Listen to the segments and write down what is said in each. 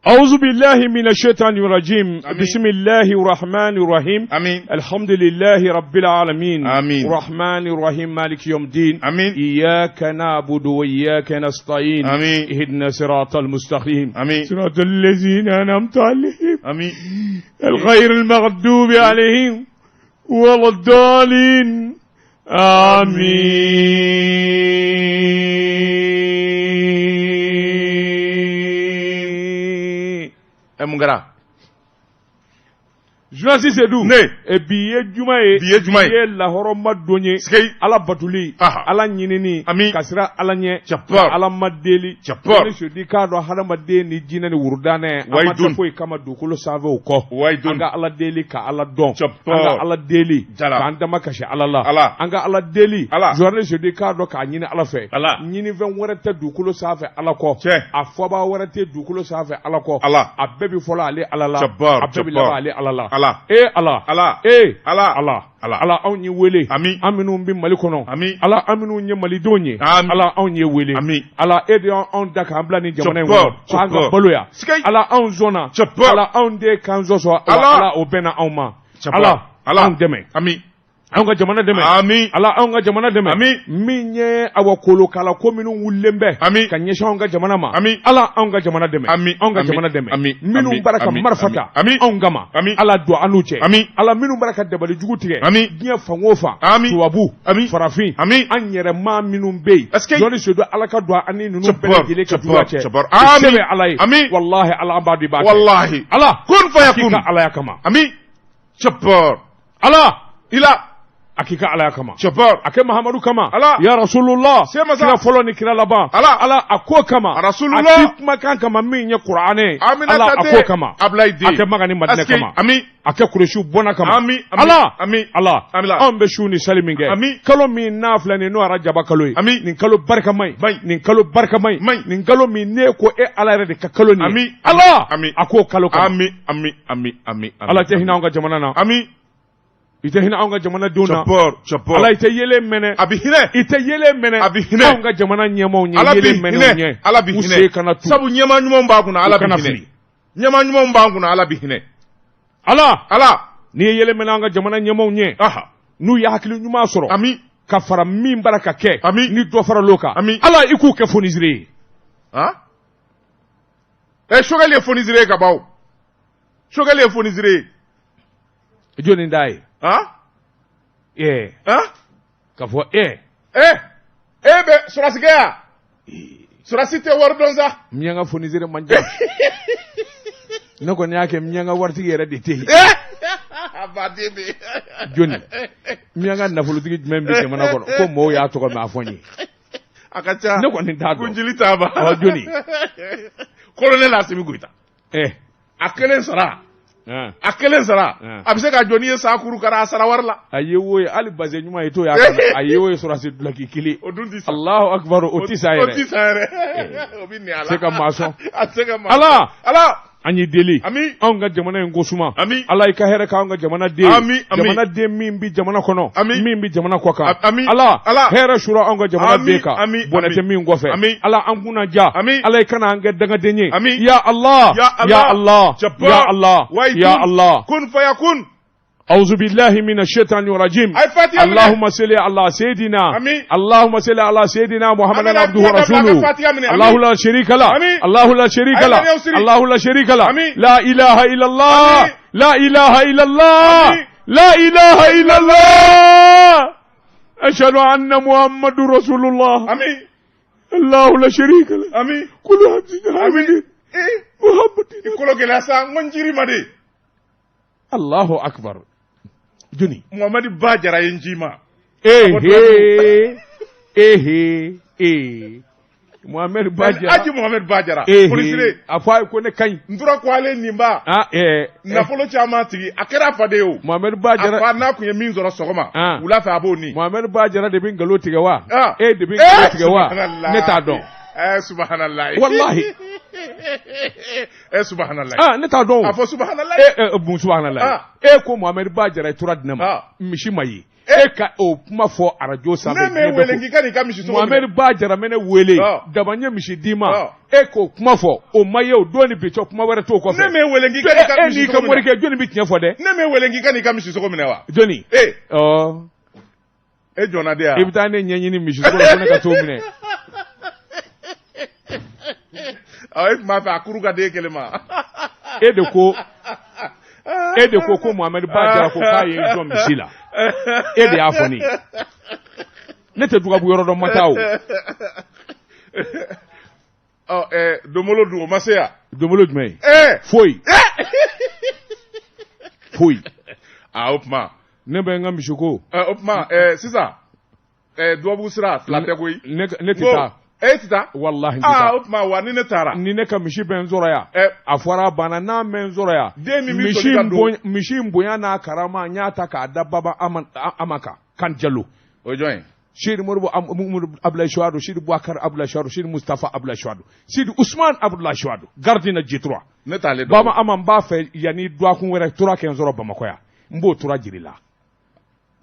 أعوذ بالله من الشيطان الرجيم بسم الله الرحمن الرحيم آمين الحمد لله رب العالمين آمين الرحمن الرحيم مالك يوم الدين آمين إياك نعبد وإياك نستعين آمين اهدنا صراط المستقيم آمين صراط الذين أنعمت عليهم آمين الغير المغضوب عليهم ولا الضالين آمين ɛ mun kɛra Journaliste Seydou Ne. E bi ye juma ye Bi ye juma ye. bi ye lahɔrɔma don ye Sikeyi. Ala batuli Aha. Ala ɲinini Ami. ka siran Ala ɲɛ Jabbar. ka Ala ma deli Jabbar. ni Seydou k'a dɔn hadamaden ni jinɛ ni wurudanɛ an ma Wayidun. tɛ foyi kama dugukolo sanfɛ o kɔ Wayidun. an ka Ala deli ka Ala dɔn Jabbar. an ka Ala deli Jala. k'an dama kasi Ala la Ala. an ka Ala deli Ala. journaliste Seydou k'a dɔn k'a ɲini Ala fɛ Ala. ɲinifɛn wɛrɛ tɛ dugukolo sanfɛ Ala kɔ Tiɲɛ. a fɔbaa wɛrɛ tɛ dugukolo sanfɛ Ala kɔ Ala. a bɛɛ bi fɔlɔ ale Ala la Jabbar, a bɛɛ bi Jabbar. laban ale Ala la Ala. e Ala Ala. e Ala. Ala Ala. Ala anw y'i wele Ami. an minnu bɛ Mali kɔnɔ Ami. Ala an minnu ye Malidenw ye Ami. Ala anw ye wele Ami. Ala e de y'anw da k'an bila nin jamana in Jabbar, kɔnɔ k'an ka Jabbar. balo yan Sikeyi. Ala anw sɔnna Jabbar. Ala anw de k'an sɔsɔ Ala. Ala o bɛnna anw ma Jabbar. Ala Ala. anw dɛmɛ Ami anw ka jamana dɛmɛ Ami Ala anw ka jamana dɛmɛ Ami. min ye awa kolokala ko minnu wulilen bɛ Ami. ka ɲɛsin anw ka jamana ma Ami. Ala anw ka jamana dɛmɛ Ami. anw ka Ami. jamana dɛmɛ Ami. minnu Ami. bara ka Ami. marifa ta Ami. anw kama Ami. Ala don an n'u cɛ Ami. Ala minnu bara ka dabali jugu tigɛ Ami. diɲɛ fan o fan Ami. tubabu Ami. farafin Ami. an yɛrɛ maa minnu bɛ yen Est-ce que- jɔnni sedu Ala ka don an ni ninnu bɛɛ Jabbar, lajɛlen ka juguya Jabbar, cɛ Jabbar. O se Ami. bɛ Ala ye Ami. walahi Ala an b'a dɔn i b'a kɛ Wallahi Ala Kun a k'i fayakun ka Alaya kama Ami Jabbar Ala Ila a k'i ka Alaya kama Jabbar a kɛ Mahamadu kama Ala. ya Rasulullah Semasa. kira fɔlɔ ni kira laban Ala. Ala a ko kama Rasulullah. a k'i kumakan kama min ye Kuranɛ ye Aminata Ala a den. ko kama Ablaye den. a kɛ Maka ni Madinɛ Est-ce que- kama Ami a kɛ Kuresiw bɔnna kama Ami, ami, Ala ami. Ala Amina. anw bɛ su ni sali min kɛ Ami. kalo min n'a filɛ nin ye n'o arajaba kalo ye Ami. nin kalo barikama ye Maɲi. nin kalo barikama ye Maɲi. nin kalo min n'e ko e Ala yɛrɛ de ka kalo nin ye Ami. Ala Ami. a k'o kalo kama Ami Ami Ami Ami Ami Ala tɛ hinɛ anw ka jamana na Ami i tɛ hinɛ anw ka jamanadenw na Jabbar Jabbar Ala i tɛ yelen mɛnɛ A bɛ hinɛ i tɛ yelen mɛnɛ A bɛ hinɛ. anw ka jamana ɲɛmaaw ɲɛ Ala bɛ yelen mɛnɛ u hinɛ ɲɛ Ala bɛ u hinɛ sen kana tu sabu ɲɛmaa ɲumanw b'a kunna Ala U kana bɛ hinɛ fili. ɲɛmaa ɲumanw b'an kunna Ala bɛ hinɛ Ala Ala n'i ye yelen mɛnɛ an ka jamana ɲɛmaaw ɲɛ aha n'u ye hakili ɲuman sɔrɔ Ami ka fara min bara ka kɛ Ami. ni dɔ faral'o kan Ami. Ala i k'u kɛ fonisire ye han ɛ Sogɛli ye fonisire ye ka ban o Sogɛli ye fonisire ye jɔnni d'a ye han ɛɛ han k'a fɔ ɛ ɛ e bɛ sɔrɔsikɛ ya sɔrɔsi tɛ wari dɔn sa miyanka fonisire man ca ne kɔni y'a kɛ miyanka waritigi yɛrɛ de tɛ yen ɛ a baden bɛ jɔnni miyanka nafolotigi jumɛn bɛ jamana kɔnɔ ko mɔɔw y'a tɔgɔ mɛn a fɔ n ye a ka ca ne kɔni t'a dɔn kunjili t'a ma Ɔ, jɔnni? colonel Asimi Goyita ɛ a kelen sara han. a kelen sara Han. a bɛ se ka jɔ n'i ye san kuru kara a sara wari la a ye wo ye hali bazɛn ɲuman ye t'o y'a kɔnɔ a ye wo ye sɔrɔsi dulɔki kelen o dun ti sa Allahu akbar o ti sa o ti yɛrɛ sa yɛrɛ o bɛ nɛ a la se ka maa sɔn. a tɛ se ka maa Ala Ala an y'i deli Ami. anw ka jamana in ko suma Ami. Ala i ka hɛrɛ k'anw ka jamana den Ami, ami. jamana den min bi jamana kɔnɔ Ami. min bi jamana kɔ kan Ami. Ala Ala. hɛrɛ sura anw ka jamana Ami, den kan ami, bɔnɛ ami. tɛ min kɔfɛ Ami. Ala an kunna ja Ami. Ala i kana an kɛ dangaden ye Ami. ya Allah Ya Allah. ya Allah Jabbar. ya Allah Wayidun. ya Allah kun fayakun أعوذ بالله من الشيطان الرجيم أي فاتحة منه. اللهم صل على سيدنا أمين. اللهم صل على سيدنا محمد أمين. عبده أمين. ورسوله فاتحة منه. أمين. الله لا شريك له أمين. الله لا شريك أي له من يوسري. الله لا شريك له أمين. لا إله إلا الله أمين. لا إله إلا الله أمين. لا إله إلا الله أشهد أن محمد رسول الله Ami الله لا شريك له Ami كل عبد حامد ee محمد i kolo gɛlɛya sa n ko n jiri ma de الله أكبر جوني Muhamadi Ba Jara ye n ji ma ehe ehe ee Mohamed Ba Jara Aji Muhamadi Ba Jara ehe polisire a fɔ a ye ko ne ka ɲi n tora ko ale nin ba ah ɛɛ nafolo caman tigi a kɛra a fa de ye o Mohamed Ba a Jara fa n'a kun ye min sɔrɔ sɔgɔma Ah. wula fɛ a b'o ni Mohamed Ba Jara de bɛ nkalon tigɛ wa Ah. e de bɛ nkalon tigɛ wa subhanallah. ne t'a dɔn Eh, subhanallah Wallahi. eh subhanallah ah ne t'a dɔn a o fɔ subhanallah e ɛ mun subhanallah Ah. e ko Mohamed Ba Jara i tora di ne ma Ah. misi ma ye E ka o kuma fɔ arajo sanfɛ. Ne m'e wele k'i ka n'i ka misi sogo minɛ. Mohamed Ba Jara bɛ ne wele. Daba n ye misi d'i ma. E k'o kuma fɔ o ma ye o don ni bi cɛ kuma wɛrɛ t'o kɔfɛ. Ne m'e wele k'i ka n'i ka misi sogo minɛ. E n'i ka morikɛ jɔnni bɛ tiɲɛ fɔ dɛ. Ne m'e wele k'i ka n'i ka misi sogo minɛ wa. Jɔnni. E. Ɔ. E jɔnna de yan. I bɛ taa ne ɲɛɲini misi sogo la ko ne ka t'o minɛ. Ɔ e tun b'a fɛ a kuru ka d'e kelen ma. E de ko e de ko ko Mohamed Ba Jara ko k'a ye n jɔ misi la. E de y'a fɔ ne ye. Ne tɛ dugabu yɔrɔ dɔn ma taa o. Ɔ ɛ donbolo dun o ma se yan. Donbolo jumɛn ye? Ɛɛ foyi. Foyi. Aa o tuma. Ne bɛ n ka misi ko. O tuma sisan dubabu sira fila tɛ koyi. Ne tɛ taa. E tɛ taa? Walahi n tɛ taa. Aa o tuma wa ni ne taara. Ni ne ka misi bɛ n sɔrɔ yan. A fɔra a banna n'a mɛ n sɔrɔ yan. Den min bɛ soli ka don. Misi in bonya n'a karama n y'a ta k'a da Baba Ama kan Kan Jalo. O ye jɔn ye? Sidi Modibo Abdoulaye Suwadu, Sidi Boubacar Abdoulaye Suwadu, Sidi Mustafa Abdoulaye Suwadu, Sidi Ousmane Abdoulaye Suwadu, gardien na G3. Ne t'ale dɔn. Baba Ama n b'a fɛ yanni dɔgɔkun wɛrɛ tura kɛ n sɔrɔ Bamakɔ yan. N b'o tura jira i la.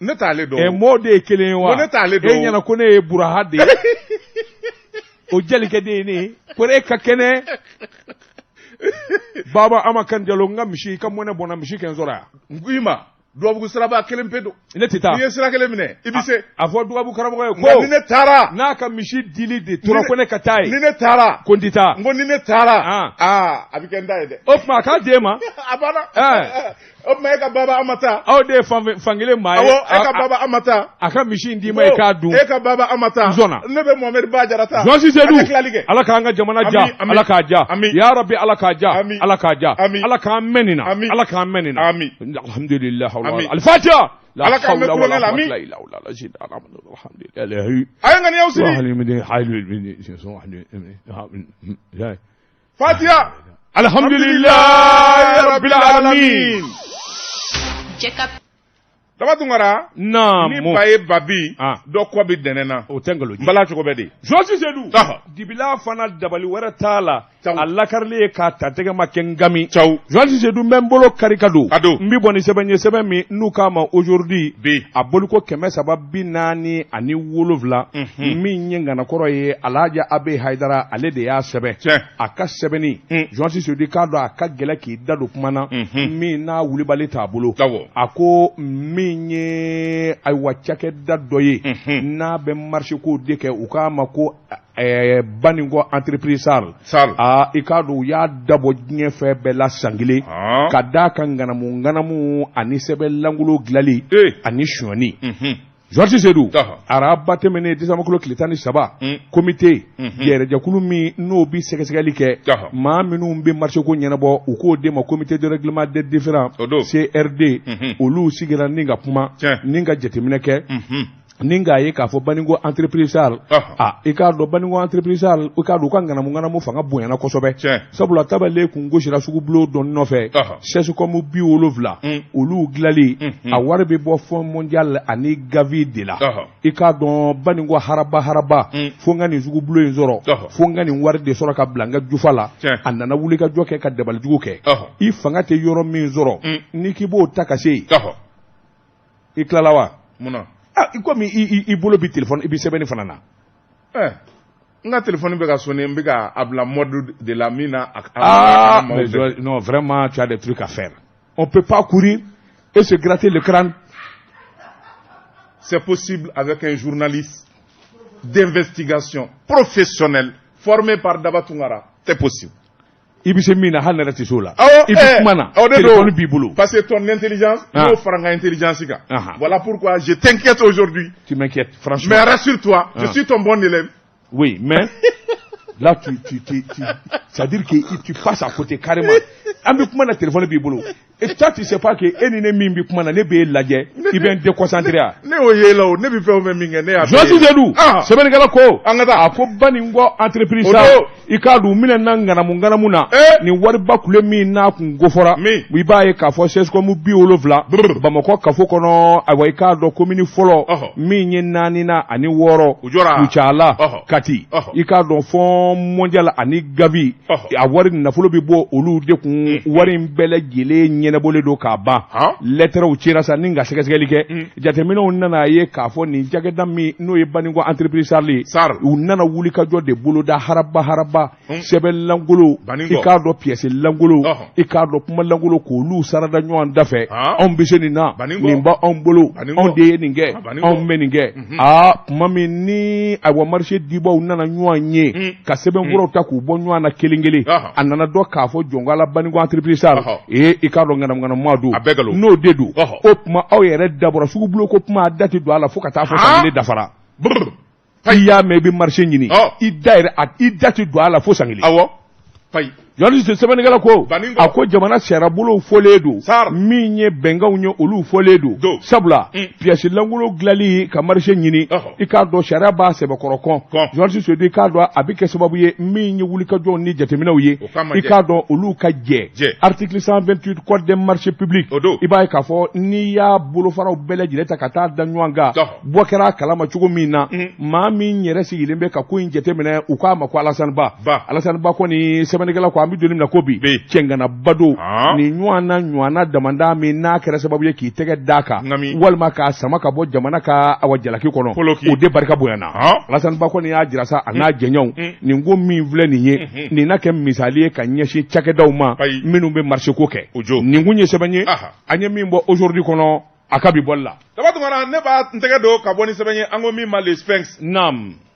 Ne t'ale dɔn. Ɛ mɔɔ de ye kelen ye wa? Ne t'ale dɔn. E ɲɛna ko ne ye Buraha de ye. O jelikɛ de ye ne ye. Ko e ka kɛnɛ. Baba Ama Kan Jalo n ka misi i ka mɔnɛ bɔnna misi kɛ n sɔrɔ yan. N ko i ma. Dubabugu siraba kelen pe don. Ne tɛ taa. N'i ye sira kelen minɛ i bɛ se. A fɔ dubabu karamɔgɔ ye ko. Nka ni ne taara. N'a ka misi dili de tora ko ne ka taa yen. Ni ne taara. Ko n tɛ taa. N ko ni ne taara. Aa a bɛ kɛ n ta ye dɛ. O tuma a k'a d'e ma. A banna. O tuma e ka Baba Ama ta. Aw de ye fankelen maa ye. Awɔ e ka Baba Ama ta. A ka misi in d'i ma i k'a dun. E ka Baba Ama ta. N sɔnna. Ne bɛ Mohamed Ba Jara ta. Journaliste Seydou. An tɛ tilali kɛ. Ala k'an ka jamana diya. Ala k'a diya. Ya Rabbi Ala k'a diya. Ala k'a diya. Ala k'an mɛn nin na. Ala k'an mɛn nin na. Alhamdulillah. Al-Fatiha. Ala k'an mɛn kulonkɛ la. Ami. A ye ŋaniyaw siri. Fatiha. Alhamdulillah Rabbil alamin. Daba Tunkara. Naamu. Ni ba ye ba bi. Dɔ kɔ bɛ dɛnɛn na. O tɛ nkalon ye. N bala cogo bɛ di. Journaliste Seydou. Dibila fana dabali wɛrɛ t'a la. A lakarili ye k'a ta tɛgɛ ma kɛ ngami. Caw. Journaliste Seydou n bɛ n bolo kari ka don. Ka don. N bɛ bɔ ni sɛbɛn ye sɛbɛn min n'u k'a ma aujourd'hui. Bi. A boliko 347. Min ye ŋanakɔrɔ ye Alhaji Abe Hayidara ale de y'a sɛbɛn. Tiɲɛ. A ka sɛbɛnni. Journaliste Seydou k'a dɔn a ka gɛlɛn k'i da don kuma na. Min n'a wulibali t'a bolo. Awɔ. A ko min ye ayiwa cakɛda dɔ ye. N'a bɛ marché kow de kɛ u k'a ma ko Banikɔ entreprise SARL. SARL. Aa i k'a dɔn u y'a dabɔ diɲɛ fɛn bɛɛ la san kelen. Ka d'a kan ŋanamu ŋanamu ani sɛbɛn lankolon dilanli. Ani sonyani. Journaliste Seydou. Araba tɛmɛnen décembre kalo tile 13. Comité. Yɛrɛjɛkulu min n'o bɛ sɛgɛsɛgɛli kɛ. Maa minnu bɛ marché ko ɲɛnabɔ u k'o de ma comité de règlement des différends. CRD. Olu sigira ni ka kuma. Ni ka jateminɛ kɛ. Ni k'a ye k'a fɔ Banikɔ entreprise SARL. A i k'a dɔn Banikɔ entreprise SARL i k'a dɔn u ka ŋanamu ŋanamu fanga bonyana kosɛbɛ. Sabula tabale kun gosira sugubulon dɔ nɔfɛ. CSCOM 70. Olu dilanli. A wari bɛ bɔ Fonds mondial ani Gavi de la. I k'a dɔn Banikɔ haraba haraba. Fo n ka nin sugubulon in sɔrɔ. Fo n ka nin wari de sɔrɔ ka bila n ka jufa la. A nana wuli ka jɔ kɛ ka dabalijugu kɛ. I fanga tɛ yɔrɔ min sɔrɔ. N'i k'i b'o ta ka se yen. I tilala wa? Munna? Komi i bolo bɛ téléphone i bɛ sɛbɛnni fana na. N ka téléphone bɛ ka sonner n bɛ ka a bila mode de la min na. Ah mais non vraiment tu as des trucs à faire. On peut pas courir et se gratter le crâne. C'est possible avec un journaliste d'investigation professionnel formé par Daba Tunkara. C'est possible. I bɛ se min na hali ne yɛrɛ tɛ se o la. Awɔ i bɛ kuma na téléphone b'i bolo. Parce que ton intelligence. N'o fara n ka intelligence kan. Voilà pourquoi je t'inquiète aujourd'hui. Tu m'inquiètes franchement. Mais rassure-toi, je suis ton bon élève. Oui, mais là tu c'est-à-dire que tu passes à côté carrément. An bɛ kuma na téléphone b'i bolo. Et toi tu sais pas que e ni ne min bɛ kuma na ne b'e lajɛ i bɛ n déconcentré wa. Ne y'o ye la o ne bɛ fɛn o fɛn min kɛ ne y'a. Journaliste Seydou. Sɛbɛnnikɛla ko. An ka taa. A ko Banikɔ entreprise SARL. I k'a dɔn u minɛna ŋanamu ŋanamu na. Nin wariba kule min n'a kun kofɔra. I b'a ye k'a fɔ CSCOM 70. Bamakɔ kafo kɔnɔ ayiwa i k'a dɔn commune fɔlɔ. Min ye 4 ani 6. U jɔra. Kucala Kati. I k'a dɔn Fonds mondial ani Gavi. A wari nafolo bɛ bɔ olu de kun wari in bɛɛ lajɛlen ɲɛnabɔlen don k'a ban. Lɛtɛrɛw cira sa ni ka sɛgɛsɛgɛli kɛ. Jateminɛw nana a ye k'a fɔ nin cakɛda min n'o ye Banikɔ entreprise SARL ye, u nana wulikajɔ de boloda haraba haraba, sɛbɛn lankolon, i k'a dɔn pièce lankolon, i k'a dɔn kuma lankolon, k'olu sarada ɲɔgɔn da fɛ. Anw bɛ se nin na, nin b'anw bolo, anw de ye nin kɛ, anw bɛ nin kɛ. Aa, tuma min ni ayiwa marché dibaw nana ɲɔgɔn ye ka sɛbɛnfuraw ta k'u bɔ ɲɔgɔn na kelen kelen, a nana dɔn k'a fɔ jɔnkala Banikɔ entreprise SARL ee, i k'a dɔn ŋanamuŋanamu don. N'o de don, o tuma aw yɛrɛ dabɔra sugubulon ko kuma, a da tɛ don a la fo ka taa fɔ san kelen dafara. I y'a mɛn i bɛ marché ɲini, i da yɛrɛ, i da tɛ don a la fo san kelen. Awɔ. Journaliste sɛbɛnnikɛla ko, a ko jamana sariyabolow fɔlen don, min ye bɛnkanw ye, olu fɔlen don, sabula pièce lankolon dilanli ka marché ɲini, i k'a dɔn sariya b'a sɛbɛkɔrɔ kɔn. Journaliste Seydou, i k'a dɔn a bɛ kɛ sababu ye min ye wulikajɔw ni jateminɛw ye, i k'a dɔn olu ka jɛ. Article 128 code des marchés publics, i b'a ye k'a fɔ n'i y'a bolofaraw bɛɛ lajɛlen ta ka taa da ɲɔgɔn kan, bɔ kɛra a kalama cogo min na, maa min yɛrɛ sigilen bɛ ka ko in jateminɛ, u k'a ma ko Alasani Ba. Alasani Ba kɔni, sɛbɛnnikɛla ko an bɛ don min na ko bi, cɛnganaba don. Nin ɲɔgɔnna ɲɔgɔnna damanda min n'a kɛra sababu ye k'i tɛgɛ d'a kan walima k'a sama ka bɔ jamana ka awa jalaki kɔnɔ, o de barika bonyana. Alasani Ba kɔni y'a jira sa, a n'a jɛɲɔgɔnw, nin ko min filɛ nin ye, nin na kɛ misali ye ka ɲɛsin cakɛdaw ma minnu bɛ marché ko kɛ. Nin kun ye sɛbɛn ye an ye min bɔ Aujourd'hui kɔnɔ a ka bi bɔli la. Daba Tunkara, ne b'a n tɛgɛ don ka bɔ ni sɛbɛn ye an ko min ma Le Sphinx.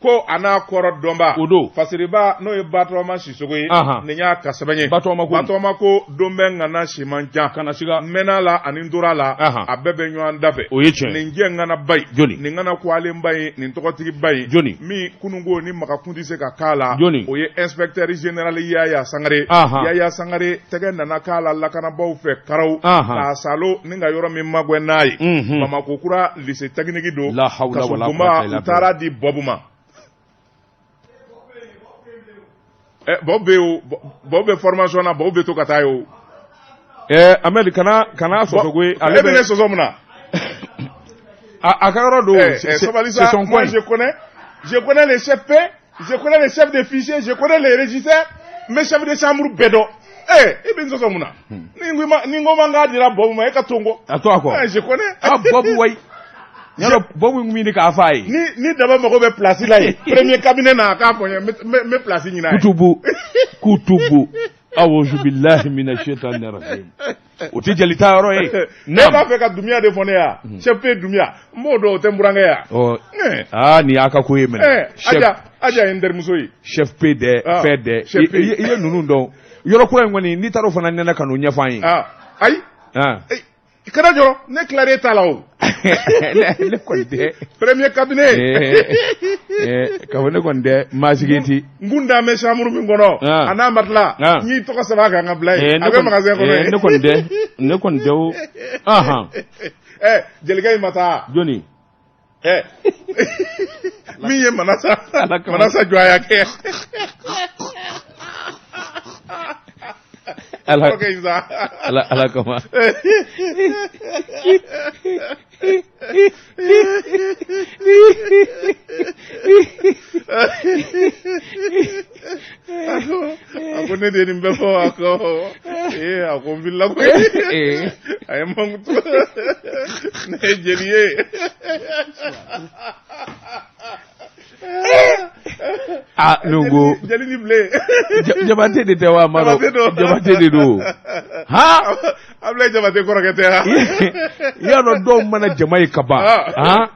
Ko a n'a kɔrɔ dɔnba. O don. Fasiriba n'o ye Batɔgɔma Sisoko ye. Nin y'a ka sɛbɛn ye. Batɔgɔma ko. Batɔgɔma ko don bɛ ŋana si man jan. Kana siga. N mɛn'a la ani n tor'a la. A bɛɛ bɛ ɲɔgɔn da fɛ. O ye tiɲɛ. Nin jɛ ŋanaba in. Jɔni. Nin ŋana kuwalenba in, nin tɔgɔtigiba in. Jɔni. Min kununko ni makakun tɛ se ka k'a la. Jɔni. O ye inspecteur général Yaya Sangare. Yaya Sangare tɛgɛ nana k'a la lakanabaaw fɛ karaw. K'a salo ni ka yɔrɔ min magɛn n'a ye. Bamakɔ kura lycée technique don. La hawla wala quwwata illa billah. U taara di Bɔbu ma. Bɔbu bɛ yen o, Bɔbu bɛ formation na, Bɔbu bɛ to ka taa yen o. Ahmed, kana sɔsɔ koyi. Ale bɛ ne sɔsɔ mun na? A ka yɔrɔ don. Sabali sa, moi je connais les chefs P, je connais les chefs de fichier, je connais les régisseurs, n bɛ chef de chambre bɛɛ dɔn. I bɛ n sɔsɔ mun na? Ni n ko ma k'a dira Bɔbu ma, e ka to n kɔ. A to a kɔ. Je connais. Ah, Bɔbu wayi. Yɔrɔ Bɔbu min k'a f'a ye. Ni Daba mago bɛ place la yen, premier cabinet na, a k'a fɔ n ye, n bɛ place ɲini a ye. Kutubu kutubu awuzu bilahi mina shaitani rajim. O tɛ jeli ta yɔrɔ ye. Ne b'a fɛ ka Dunbiya de fɔ ne ya. Chef P Dunbiya, n b'o dɔn, o tɛ n burankɛ ya. Ɔ aa, nin y'a ka ko ye minɛ. Aja ye n terimuso ye. Chef P dɛ, fɛn dɛ. I ye ninnu dɔn. Yɔrɔ kura in kɔni, n'i taara o fana nɛnɛ ka n'o ɲɛfɔ an ye. Ayi. Kana jɔrɔ, ne tilar'e ta la o. Ne kɔni tɛ. Premier cabinet. Ka fɔ ne kɔni tɛ maa sigi ti. N kun dan bɛ chambre min kɔnɔ. A n'a matelas. N y'i tɔgɔ sɛbɛn a kan ka bila yen. A bɛ magasin kɔnɔ yen. Ne kɔni tɛ. Ne kɔni tɛ o. Jelikɛ in ma taa. Jɔni. Min ye Manasa. Manasa jɔ a y'a kɛ. Ala ala ala kama. A ko ne de ye nin bɛɛ fɔ, a ko ee, a ko n filila koyi, a ye mankutu, ne ye jeli ye. Ah, ne ko jeli ni bilen. Jabate de tɛ wa? Ma dɔn, Jabate de don. Ha, Abulaye Jabate kɔrɔkɛ tɛ wa? I y'a dɔn dɔw mana jama ye ka ban, han,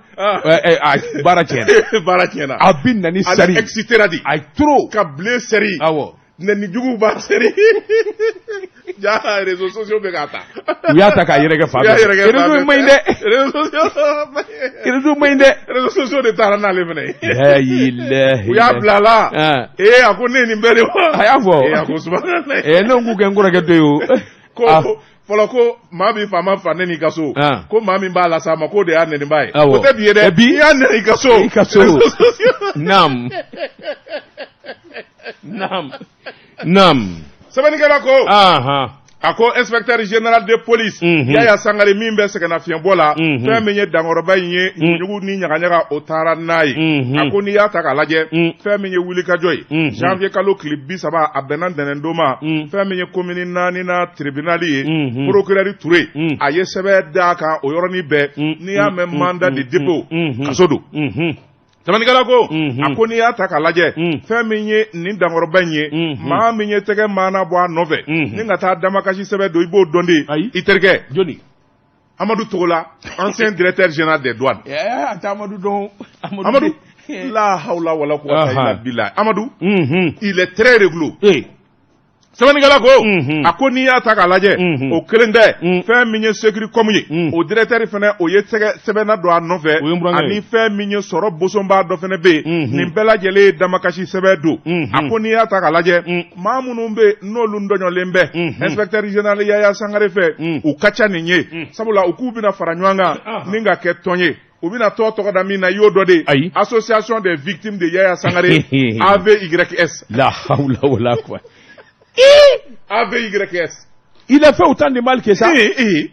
baara tiɲɛna. Baara tiɲɛna. A bɛ na ni sari. Ale excitera de. A trop. Ka bilen seri. Awɔ. Nɛni juguw b'a seri. Ja, réseaux sociaux bɛ k'a ta. U y'a ta k'a yɛrɛkɛ fan bɛɛ. Réseau ma ɲi dɛ. Réseaux sociaux. Réseau ma ɲi dɛ. Réseaux sociaux de taara n'ale fana ye. Layilahi. U y'a bila a la. Ee, a ko ne ye nin bɛɛ de wa. A y'a fɔ. Ee, a ko subahanallahi. Ee, ne k'u kɛ n kɔrɔkɛ to yen o. Ko fɔlɔ ko maa min faama fa nɛni i ka so, ko maa min b'a la sa ma, k'o de y'a nɛniba ye. O tɛ bi ye dɛ. Bi i y'a nɛni i ka so. I ka so. Naam. Naam. Naam. Sɛbɛnnikɛla ko. A ko inspecteur général de police Yaya Sangare min bɛ sɛgɛnnafiɲɛbɔ la, fɛn min ye dankɔrɔba in ye, ɲugu ni ɲagaɲaga, o taara n'a ye. A ko n'i y'a ta k'a lajɛ, fɛn min ye wulikajɔ ye, janvier kalo tile 30, a bɛnna ntɛnɛndon ma, fɛn min ye commune naani na tribunal ye, procureur Touré, a ye sɛbɛn d'a kan o yɔrɔnin bɛɛ. N'i y'a mɛn mandat de dépôt, kaso don. Sɛbɛnnikɛla ko, a ko n'i y'a ta k'a lajɛ, fɛn min ye nin dankɔrɔba in ye, maa min ye tɛgɛ maana bɔ a nɔfɛ ni ka taa damakasi sɛbɛn don, i b'o dɔn de. I terikɛ jɔni? Amadu Togola, ancien directeur général des douanes. A tɛ Amadu dɔn. Amadu, la hawla wala quwwata illa billah. Amadu, il est très réglo. Sɛbɛnnikɛla ko, a ko n'i y'a ta k'a lajɛ, o kelen tɛ. Fɛn min ye Sécuricom ye, o directeur fana, o ye sɛgɛ sɛbɛnna don a nɔfɛ, ani fɛn min ye sɔrɔ bosonba dɔ fana bɛ yen. Nin bɛɛ lajɛlen ye damakasi sɛbɛn don. A ko n'i y'a ta k'a lajɛ, maa minnu bɛ yen n'olu dɔɲɔlen bɛ inspecteur général Yaya Sangare fɛ, u ka ca nin ye, sabula u k'u bɛna fara ɲɔgɔn kan ni ka kɛ tɔn ye. U bɛna tɔn tɔgɔ da min na, i y'o dɔ de? Ayi. Association des victimes de Yaya Sangare, AVYS. La hawla wala quwwata. AVYS. Il a fait autant de mal que ça? Ee.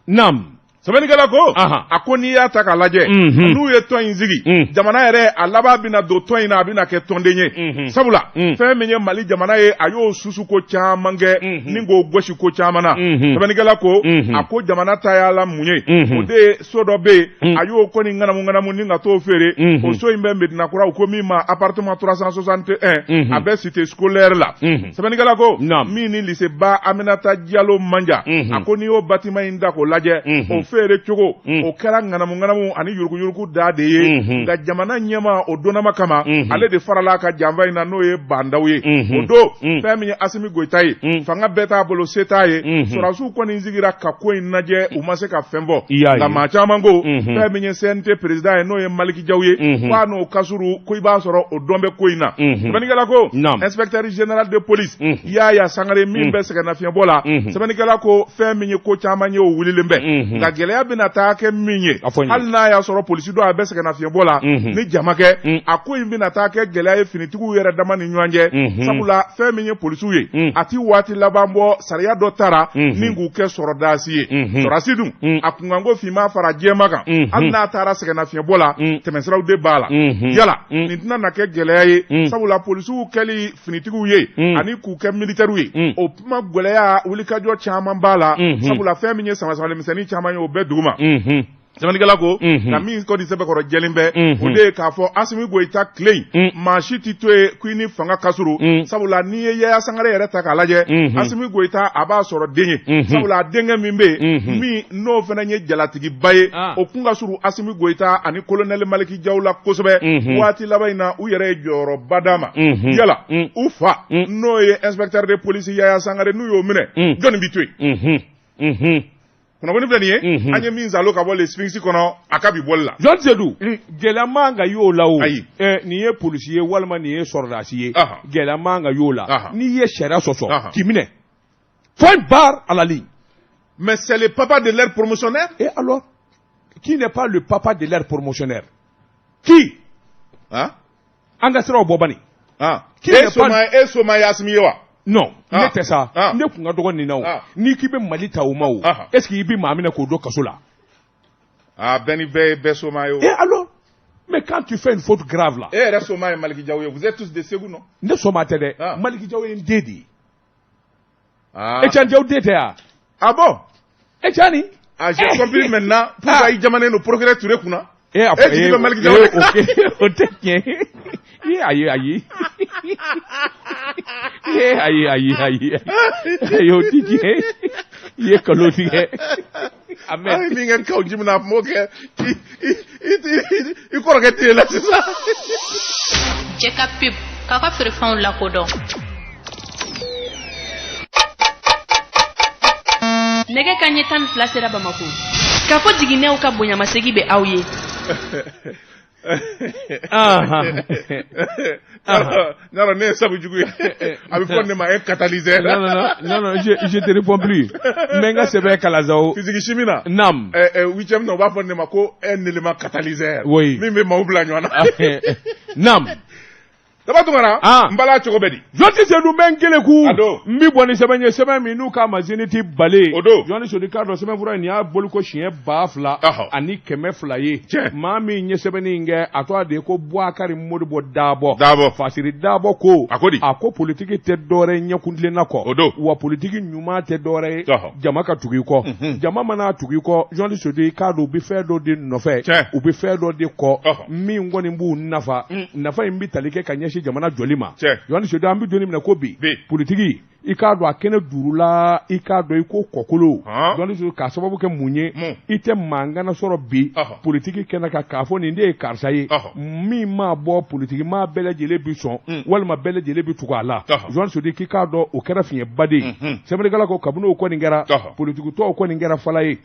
Nam. Sɛbɛnnikɛla ko, a ko n'i y'a ta k'a lajɛ, n'u ye tɔn in sigi, jamana yɛrɛ a laban bɛna don tɔn in na, a bɛna kɛ tɔnden ye, sabula fɛn min ye Mali jamana ye, a y'o susu ko caman kɛ ni k'o gosi ko caman na. Sɛbɛnnikɛla ko, a ko jamana ta y'a la mun ye, o de ye so dɔ bɛ yen, a y'o kɔni ŋanamu ŋanamu ni ka t'o feere. O so in bɛ Medina Kura, u ko min ma appartement 361, a bɛ cité scolaire la. Sɛbɛnnikɛla ko, min ni lycée ba Aminata Diallo Manja, a ko n'i y'o bâtiment in da k'o lajɛ, o feere cogo, o kɛra ŋanamu ŋanamu ani yuruguyurugu da de ye. Nka jamana ɲɛma o donnama kama, ale de farala a ka janfa in na, n'o ye Bandaw ye. O don, fɛn min ye Asimi Goyita ye, fanga bɛɛ t'a bolo, se t'a ye. Sɔrɔdasiw kɔni sigira ka ko in lajɛ, u ma se ka fɛn fɔ. Nka maa caman ko, fɛn min ye CNT président ye, n'o ye Maliki Jaw ye, k'a n'o kasuru ko i b'a sɔrɔ o dɔn bɛ ko in na. Sɛbɛnnikɛla ko, inspecteur général de police Yaya Sangare min bɛ sɛgɛnnafiɲɛbɔ la, sɛbɛnnikɛla ko fɛn min ye ko caman ye, o wulilen bɛ. Nka gɛlɛya bɛna taa kɛ min ye, hali n'a y'a sɔrɔ polisi dɔ a bɛ sɛgɛnnafiɲɛbɔ la ni jama kɛ, a ko in bɛna taa kɛ gɛlɛya ye finitigiw yɛrɛ dama ni ɲɔgɔn cɛ, sabula fɛn min ye polisiw ye, a ti waati laban bɔ, sariya dɔ taara ni k'u kɛ sɔrɔdasi ye. Sɔrɔdasi dun, a kunkanko finman fara jɛman kan, hali n'a taara sɛgɛnnafiɲɛbɔ la, tɛmɛsiraw de b'a la. Yala nin tɛna na kɛ gɛlɛya ye, sabula polisiw kɛli finitigiw ye ani k'u kɛ militaires ye, o kuma gɛlɛya wulikajɔ caman b'a la, sabula fɛn min ye samasamalisɛnnin caman ye, o bɛɛ duguma. Sɛbɛnnikɛla ko, nka min kɔni sɛbɛkɔrɔ jɛlen bɛ, o de ye k'a fɔ Asimi Goyita tile in, maa si tɛ to yen ko i ni fanga ka surun, sabula n'i ye Yaya Sangare yɛrɛ ta k'a lajɛ, Asimi Goyita a b'a sɔrɔ den ye, sabula a denkɛ min bɛ yen, min n'o fana ye jalatigiba ye, o kun ka surun Asimi Goyita ani colonel Maliki Jaw la kosɛbɛ. Waati laban in na, u yɛrɛ ye jɔyɔrɔba d'a ma. Yala u fa, n'o ye inspecteur de police Yaya Sangare, n'u y'o minɛ, jɔnni bɛ to yen? Kunnafoni filɛ nin ye, an ye min salo ka bɔ Le Sphinx kɔnɔ a ka bi bɔli la. Jɔn Sedu, gɛlɛya man ka y'o la o. Ayi. Nin ye polisi ye walima nin ye sɔrɔdasi ye, gɛlɛya man ka y'o la. N'i ye sariya sɔsɔ, k'i minɛ, point barre à la ligne. Mais c'est le papa de leur promotionnaire. Et alors, qui n'est pas le papa de leur promotionnaire? Qui? Hein? An ka siraw bɔ bani. Ah. E soma, e soma ye Asimi ye wa? Non, ne tɛ sa. Ne kun ka dɔgɔ nin na o. N'i k'i bɛ Mali ta o ma o, est ce que i bɛ maa minɛ k'o don kaso la? Ah, bɛɛ ni bɛɛ ye bɛɛ soma ye o. Et alors? Mais quand tu fais une faute grave là. E yɛrɛ soma ye Maliki Jaw ye, vous êtes tous de Segu, non? Ne soma tɛ dɛ. Maliki Jaw ye n den de ye. Etienne Jaw den tɛ yan. Ah bon? Etienne. Ah, j'ai compris maintenant pourquoi i jamanen don procureur Touré kunna. E a E jigi bɛ Maliki Jaw la. O tɛ tiɲɛ ye. Ayi ayi. Ayi ayi ayi. Ayi, o tɛ tiɲɛ ye. I ye nkalon tigɛ. Amen. Ay, min kɛ kaw ji min na, a tun b'o kɛ i kɔrɔkɛ tile la sisan. Cɛ ka pub k'aw ka feerefɛnw lakodɔn. Nɛgɛ ka ɲɛ 12 sera Bamako. K'a fɔ jiginɛw ka bonyamasegi bɛ aw ye. Non, ne ye sabu jugu ye, a bɛ fɔ ne ma un catalyseur. Non, non, non, non, je te réponds plus. N bɛ n ka sɛbɛn kalan sa o. Physique chimie na. Naam. Huitième na, u b'a fɔ ne ma ko un élément catalyseur. Oui. Min bɛ maaw bila ɲɔgɔn na. Naam. Daba Tunkara, Ah. n bala cogo bɛ di? Jɔnti Sedu, n bɛ n keleku. A don. N bi bɔ ni sɛbɛn ye, sɛbɛn min n'u k'a ma Zenith Bale. O don. Jɔnti Sedu, k'a dɔn sɛbɛnfura in, nin y'a bɔliko siɲɛ 2000 ni 200 ye. Maa min ye sɛbɛnni in kɛ, a tɔgɔ de ye ko Buwakari Modibo Dabɔ. Dabɔ. Fasiri Dabɔ ko. A ko di? A ko politiki tɛ dɔwɛrɛ ye ɲɛkuntilenna kɔ. O don. Wa politiki ɲuman tɛ dɔwɛrɛ ye. Jama ka tugu i kɔ. Jama mana tugu i kɔ, Jɔnti Sedu, i k'a dɔn u bɛ fɛn dɔ de nɔfɛ. U bɛ fɛn dɔ de kɔ. Min kɔni b'u nafa. Nafa in bɛ tali kɛ ka ɲɛsin jamana jɔli ma. Jɔnti Sedu, an bɛ don min na ko bi, politiki, i k'a dɔn a kɛnɛ duuru la, i k'a dɔn i ko kɔkolo. Jɔnti Sedu, k'a sababu kɛ mun ye? I tɛ mankan sɔrɔ bi politiki kɛnɛ kan k'a fɔ nin de ye karisa ye min maa bɔ politiki maa bɛɛ lajɛlen bi sɔn walima bɛɛ lajɛlen bi tugu a la. Jɔnti Sedu, k'i k'a dɔn o kɛra fiɲɛba de ye. Sɛbɛnnikɛla ko kabini o kɔni kɛra, politiki tɔw kɔni kɛra fala ye.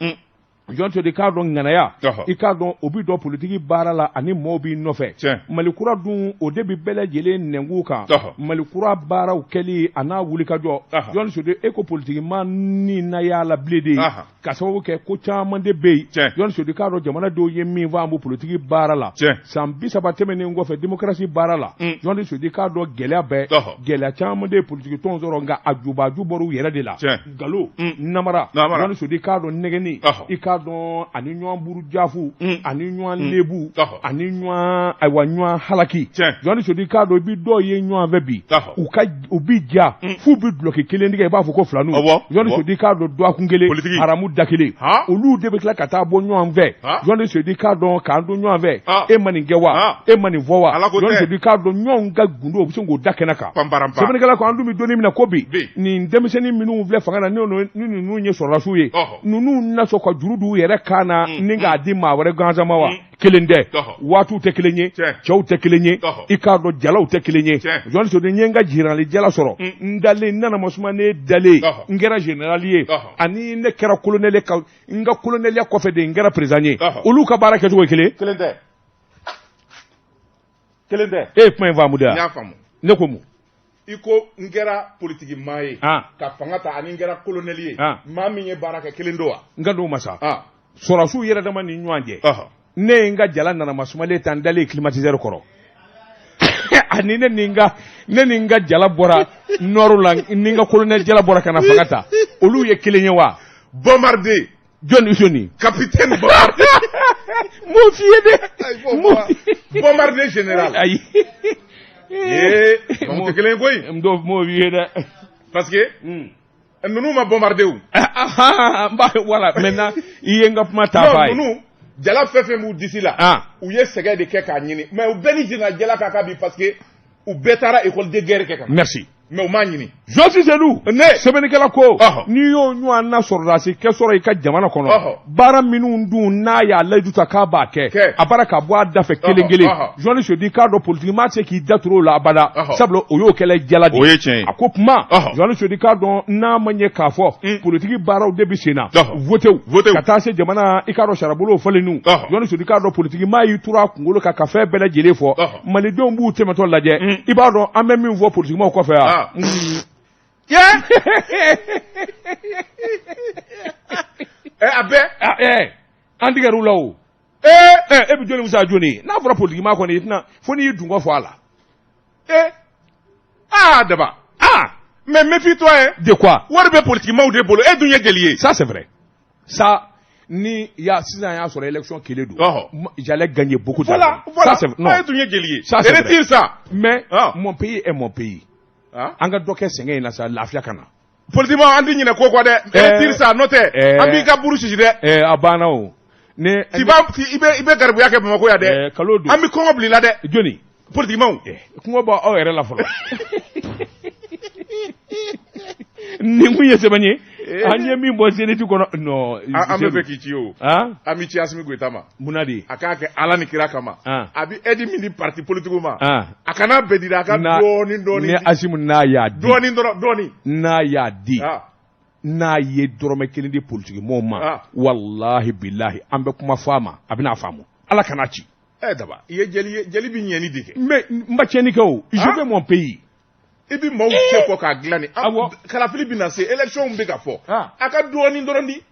Jɔn Sedu, i k'a dɔn ŋanaya, i k'a dɔn o bɛ dɔn politiki baara la ani maaw b'i nɔfɛ. Mali kura dun, o de bɛ bɛɛ lajɛlen nɛnkun kan. Mali kura baaraw kɛli a n'a wulikajɔ, Jɔn Sedu, e ko politiki maa ni na y'a la bilen de ye, ka sababu kɛ ko caman de bɛ yen. Jɔn Sedu, k'a dɔn jamanadenw ye min fɔ an bɛ politiki baara la san 30 tɛmɛnen kɔfɛ démocratie baara la, Jɔn Sedu, k'a dɔn gɛlɛya bɛɛ, gɛlɛya caman de ye politiki tɔn sɔrɔ, nka a jubaju bɔra u yɛrɛ de la. Nkalon, namara, Jɔn Sedu, i k'a dɔn nɛgɛni, i k'a dɔn ani ɲɔgɔn burujafu, ani ɲɔgɔn lebu, ani ɲɔgɔn, ayiwa, ɲɔgɔn halaki. Jɔn Sedu, i k'a dɔn i bɛ dɔw ye ɲɔgɔn fɛ bi, u ka u bi ja f'u bɛ dulɔki kelen tigɛ, i b'a fɔ ko filaninw. Jɔn Sedu, i k'a dɔn dɔgɔkun kelen haramu da kelen, olu de bɛ tila ka taa bɔ ɲɔgɔn fɛ. Jɔn Sedu, i k'a dɔn k'an to ɲɔgɔn fɛ, e ma nin kɛ wa, e ma nin fɔ wa? Jɔn Sedu, i k'a dɔn ɲɔgɔn ka gundo, u bɛ se k'o da kɛnɛ kan. Sɛbɛnnikɛla ko an dun bɛ don min na ko bi, nin denmisɛnnin minnu filɛ fanga na, ni ninnu ye sɔrɔdasiw ye, ninnu na sɔn ka juru d'u yɛrɛ kan na ni k'a di maa wɛrɛ gansan ma wa? Kelen tɛ, waatiw tɛ kelen ye, cɛw tɛ kelen ye, i k'a dɔn jalaw tɛ kelen ye. Jɔn Sedu, n ye n ka général jala sɔrɔ, n dalen, n nana masuma, ne dalen, n kɛra général ye, ani ne kɛra colonel, ka n ka colonel kɔfɛ de n kɛra président ye, olu ka baara kɛcogo ye kelen? Kelen tɛ, kelen tɛ. E ye kuma in faamu de wa? N y'a faamu. Ne ko mun? I ko n kɛra politiki maa ye ka fanga ta, ani n kɛra colonel ye, maa min ye baara kɛ, kelen don wa? N ka don ma sa, sɔrɔdasiw yɛrɛ dama ni ɲɔgɔn cɛ, ne ye n ka jala nanama sumalen ta, n dalen climatiseur kɔrɔ, ani ne ni n ka jala bɔra nord la, ni n ka colonel jala bɔra ka na fanga ta, olu ye kelen ye wa? Bombardier. Jɔn jɔni? Capitaine Bombardier. M'o f'i ye dɛ. Bombardier général. Ayi. Ee, maaw tɛ kelen ye koyi. N t'o m'o f'i ye dɛ. Parce que ninnu ma bombarder o. N b'a voilà, maintenant i ye n ka kuma ta f'a ye. Non, ninnu jala fɛn fɛn b'u disi la, u ye sɛgɛn de kɛ k'a ɲini, mais u bɛɛ ni général jala ka kan bi, parce que u bɛɛ taara école de guerre kɛ ka na. Merci. Mais u m'a ɲini. Jɔsi Sedu, Ne. Sɛbɛnnikɛla ko n'i y'o ɲɔgɔn na sɔrɔdasi kɛ sɔrɔ i ka jamana kɔnɔ, baara minnu dun n'a y'a layidu ta k'a b'a kɛ, a baara ka bɔ a da fɛ kelen kelen, Jɔni Sedu, i k'a dɔn politiki maa tɛ se k'i da turu o la abada, sabula o y'o kɛlɛ jala de O ye tiɲɛ ye. A ko kuma, Jɔni Sedu, i k'a dɔn n'a ma ɲɛ k'a fɔ politiki baaraw de bɛ sen na, votew ka taa se jamana, i k'a dɔn sarabolow falenniw, Jɔni Sedu, i k'a dɔn politiki maa y'i turu a kunkolo kan ka fɛn bɛɛ lajɛlen fɔ, malidenw b'u tɛmɛtɔ lajɛ, i b'a dɔn an bɛ min fɔ politikimaw kɔfɛ yan. A bɛɛ. An tigɛr'u la o. E bɛ jɔnni fisaya jɔnni ye? N'a fɔra politiki maa kɔni, i tɛna fo n'i y'i dungɔ fɔ a la. Aa Daba. Mais méfie-toi hein. De quoi? Wari bɛ politiki maaw de bolo, e dun ye jeli ye. Ça c'est vrai. Ça ni ya sisan y'a sɔrɔ élection kelen don. J'allais gagner beaucoup d'argent. Voilà. Ça c'est non. E dun ye jeli ye. Ça c'est vrai. Retire ça. Mais mon pays est mon pays. An ka dɔ kɛ sɛgɛn in na sa, lafiya ka na. Politiquement an tɛ ɲinɛ ko kɔ dɛ. Retire ça, n'o tɛ an b'i ka buru sisi dɛ. A banna o. Ne Tu vas i bɛ garibuya kɛ Bamakɔ yan dɛ. Kalo don. An bɛ kɔngɔ bila i la dɛ. Jɔni? Politiquement. Kɔngɔ b'aw aw yɛrɛ la fɔlɔ. Nin kun ye sɛbɛn ye. An ye min bɔ Zenith kɔnɔ non. An bɛ fɛ k'i ci o. An bɛ ci Asimi Goyita ma. Munna de? A k'a kɛ Ala ni kira kama. A bɛ aide min di parti politique ma. A kana bɛɛ di dɛ, a ka dɔɔni dɔɔni. Ni Asimi n'a y'a di. Dɔɔni dɔrɔn, dɔɔni. N'a y'a di. N'a ye dɔrɔmɛ kelen di politique mɔgɔw ma, walahi bilahi, an bɛ kuma fɔ a ma, a bɛna faamu. Ala kana ci. Daba, i ye jeli ye, jeli bɛ ɲɛni de kɛ. Mais n ma tiɲɛni kɛ o. Je veux mon pays. I bɛ maaw cɛ kɔ k'a dilan nin. Kalafili bɛ na se, élection bɛ ka fɔ. A ka dɔɔni dɔrɔn di.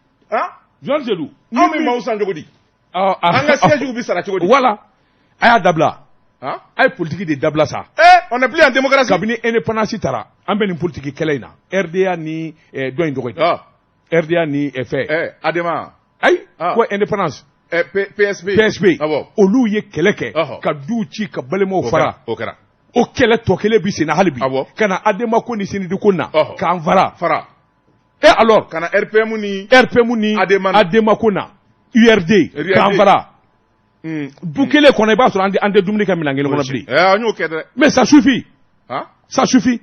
Jɔn Sedu. Anw bɛ maaw san cogo di? An ka siège bɛ sara cogo di? Voilà, a y'a dabila. A ye politiki de dabila sa. Eh, on n'est plus en démocratie. Kabini indépendance tara, an bɛ nin politiki kɛlɛ in na. RDA ni dɔ in tɔgɔ ye. RDA ni fɛ. Eh, ADEMA. Ayi, ko indépendance. Eh, PSP. PSP. Ah bon. Olu ye kɛlɛ kɛ. Ka duw ci, ka balimaw fara. O kɛra. O kɛlɛ tɔ kelen bi sen na hali bi. Ah bon. Ka na ADEMA ko ni CNT ko na. K'an fara. Fara. Et alors. Ka na RPM ni. RPM ni. ADEMA. ADEMA ko na. URD. K'an fara. Du kelen kɔnɔ, i b'a sɔrɔ an tɛ dumuni kɛ minɛn kelen kɔnɔ bilen. An y'o kɛ dɛ. Mais ça suffit. Ça suffit.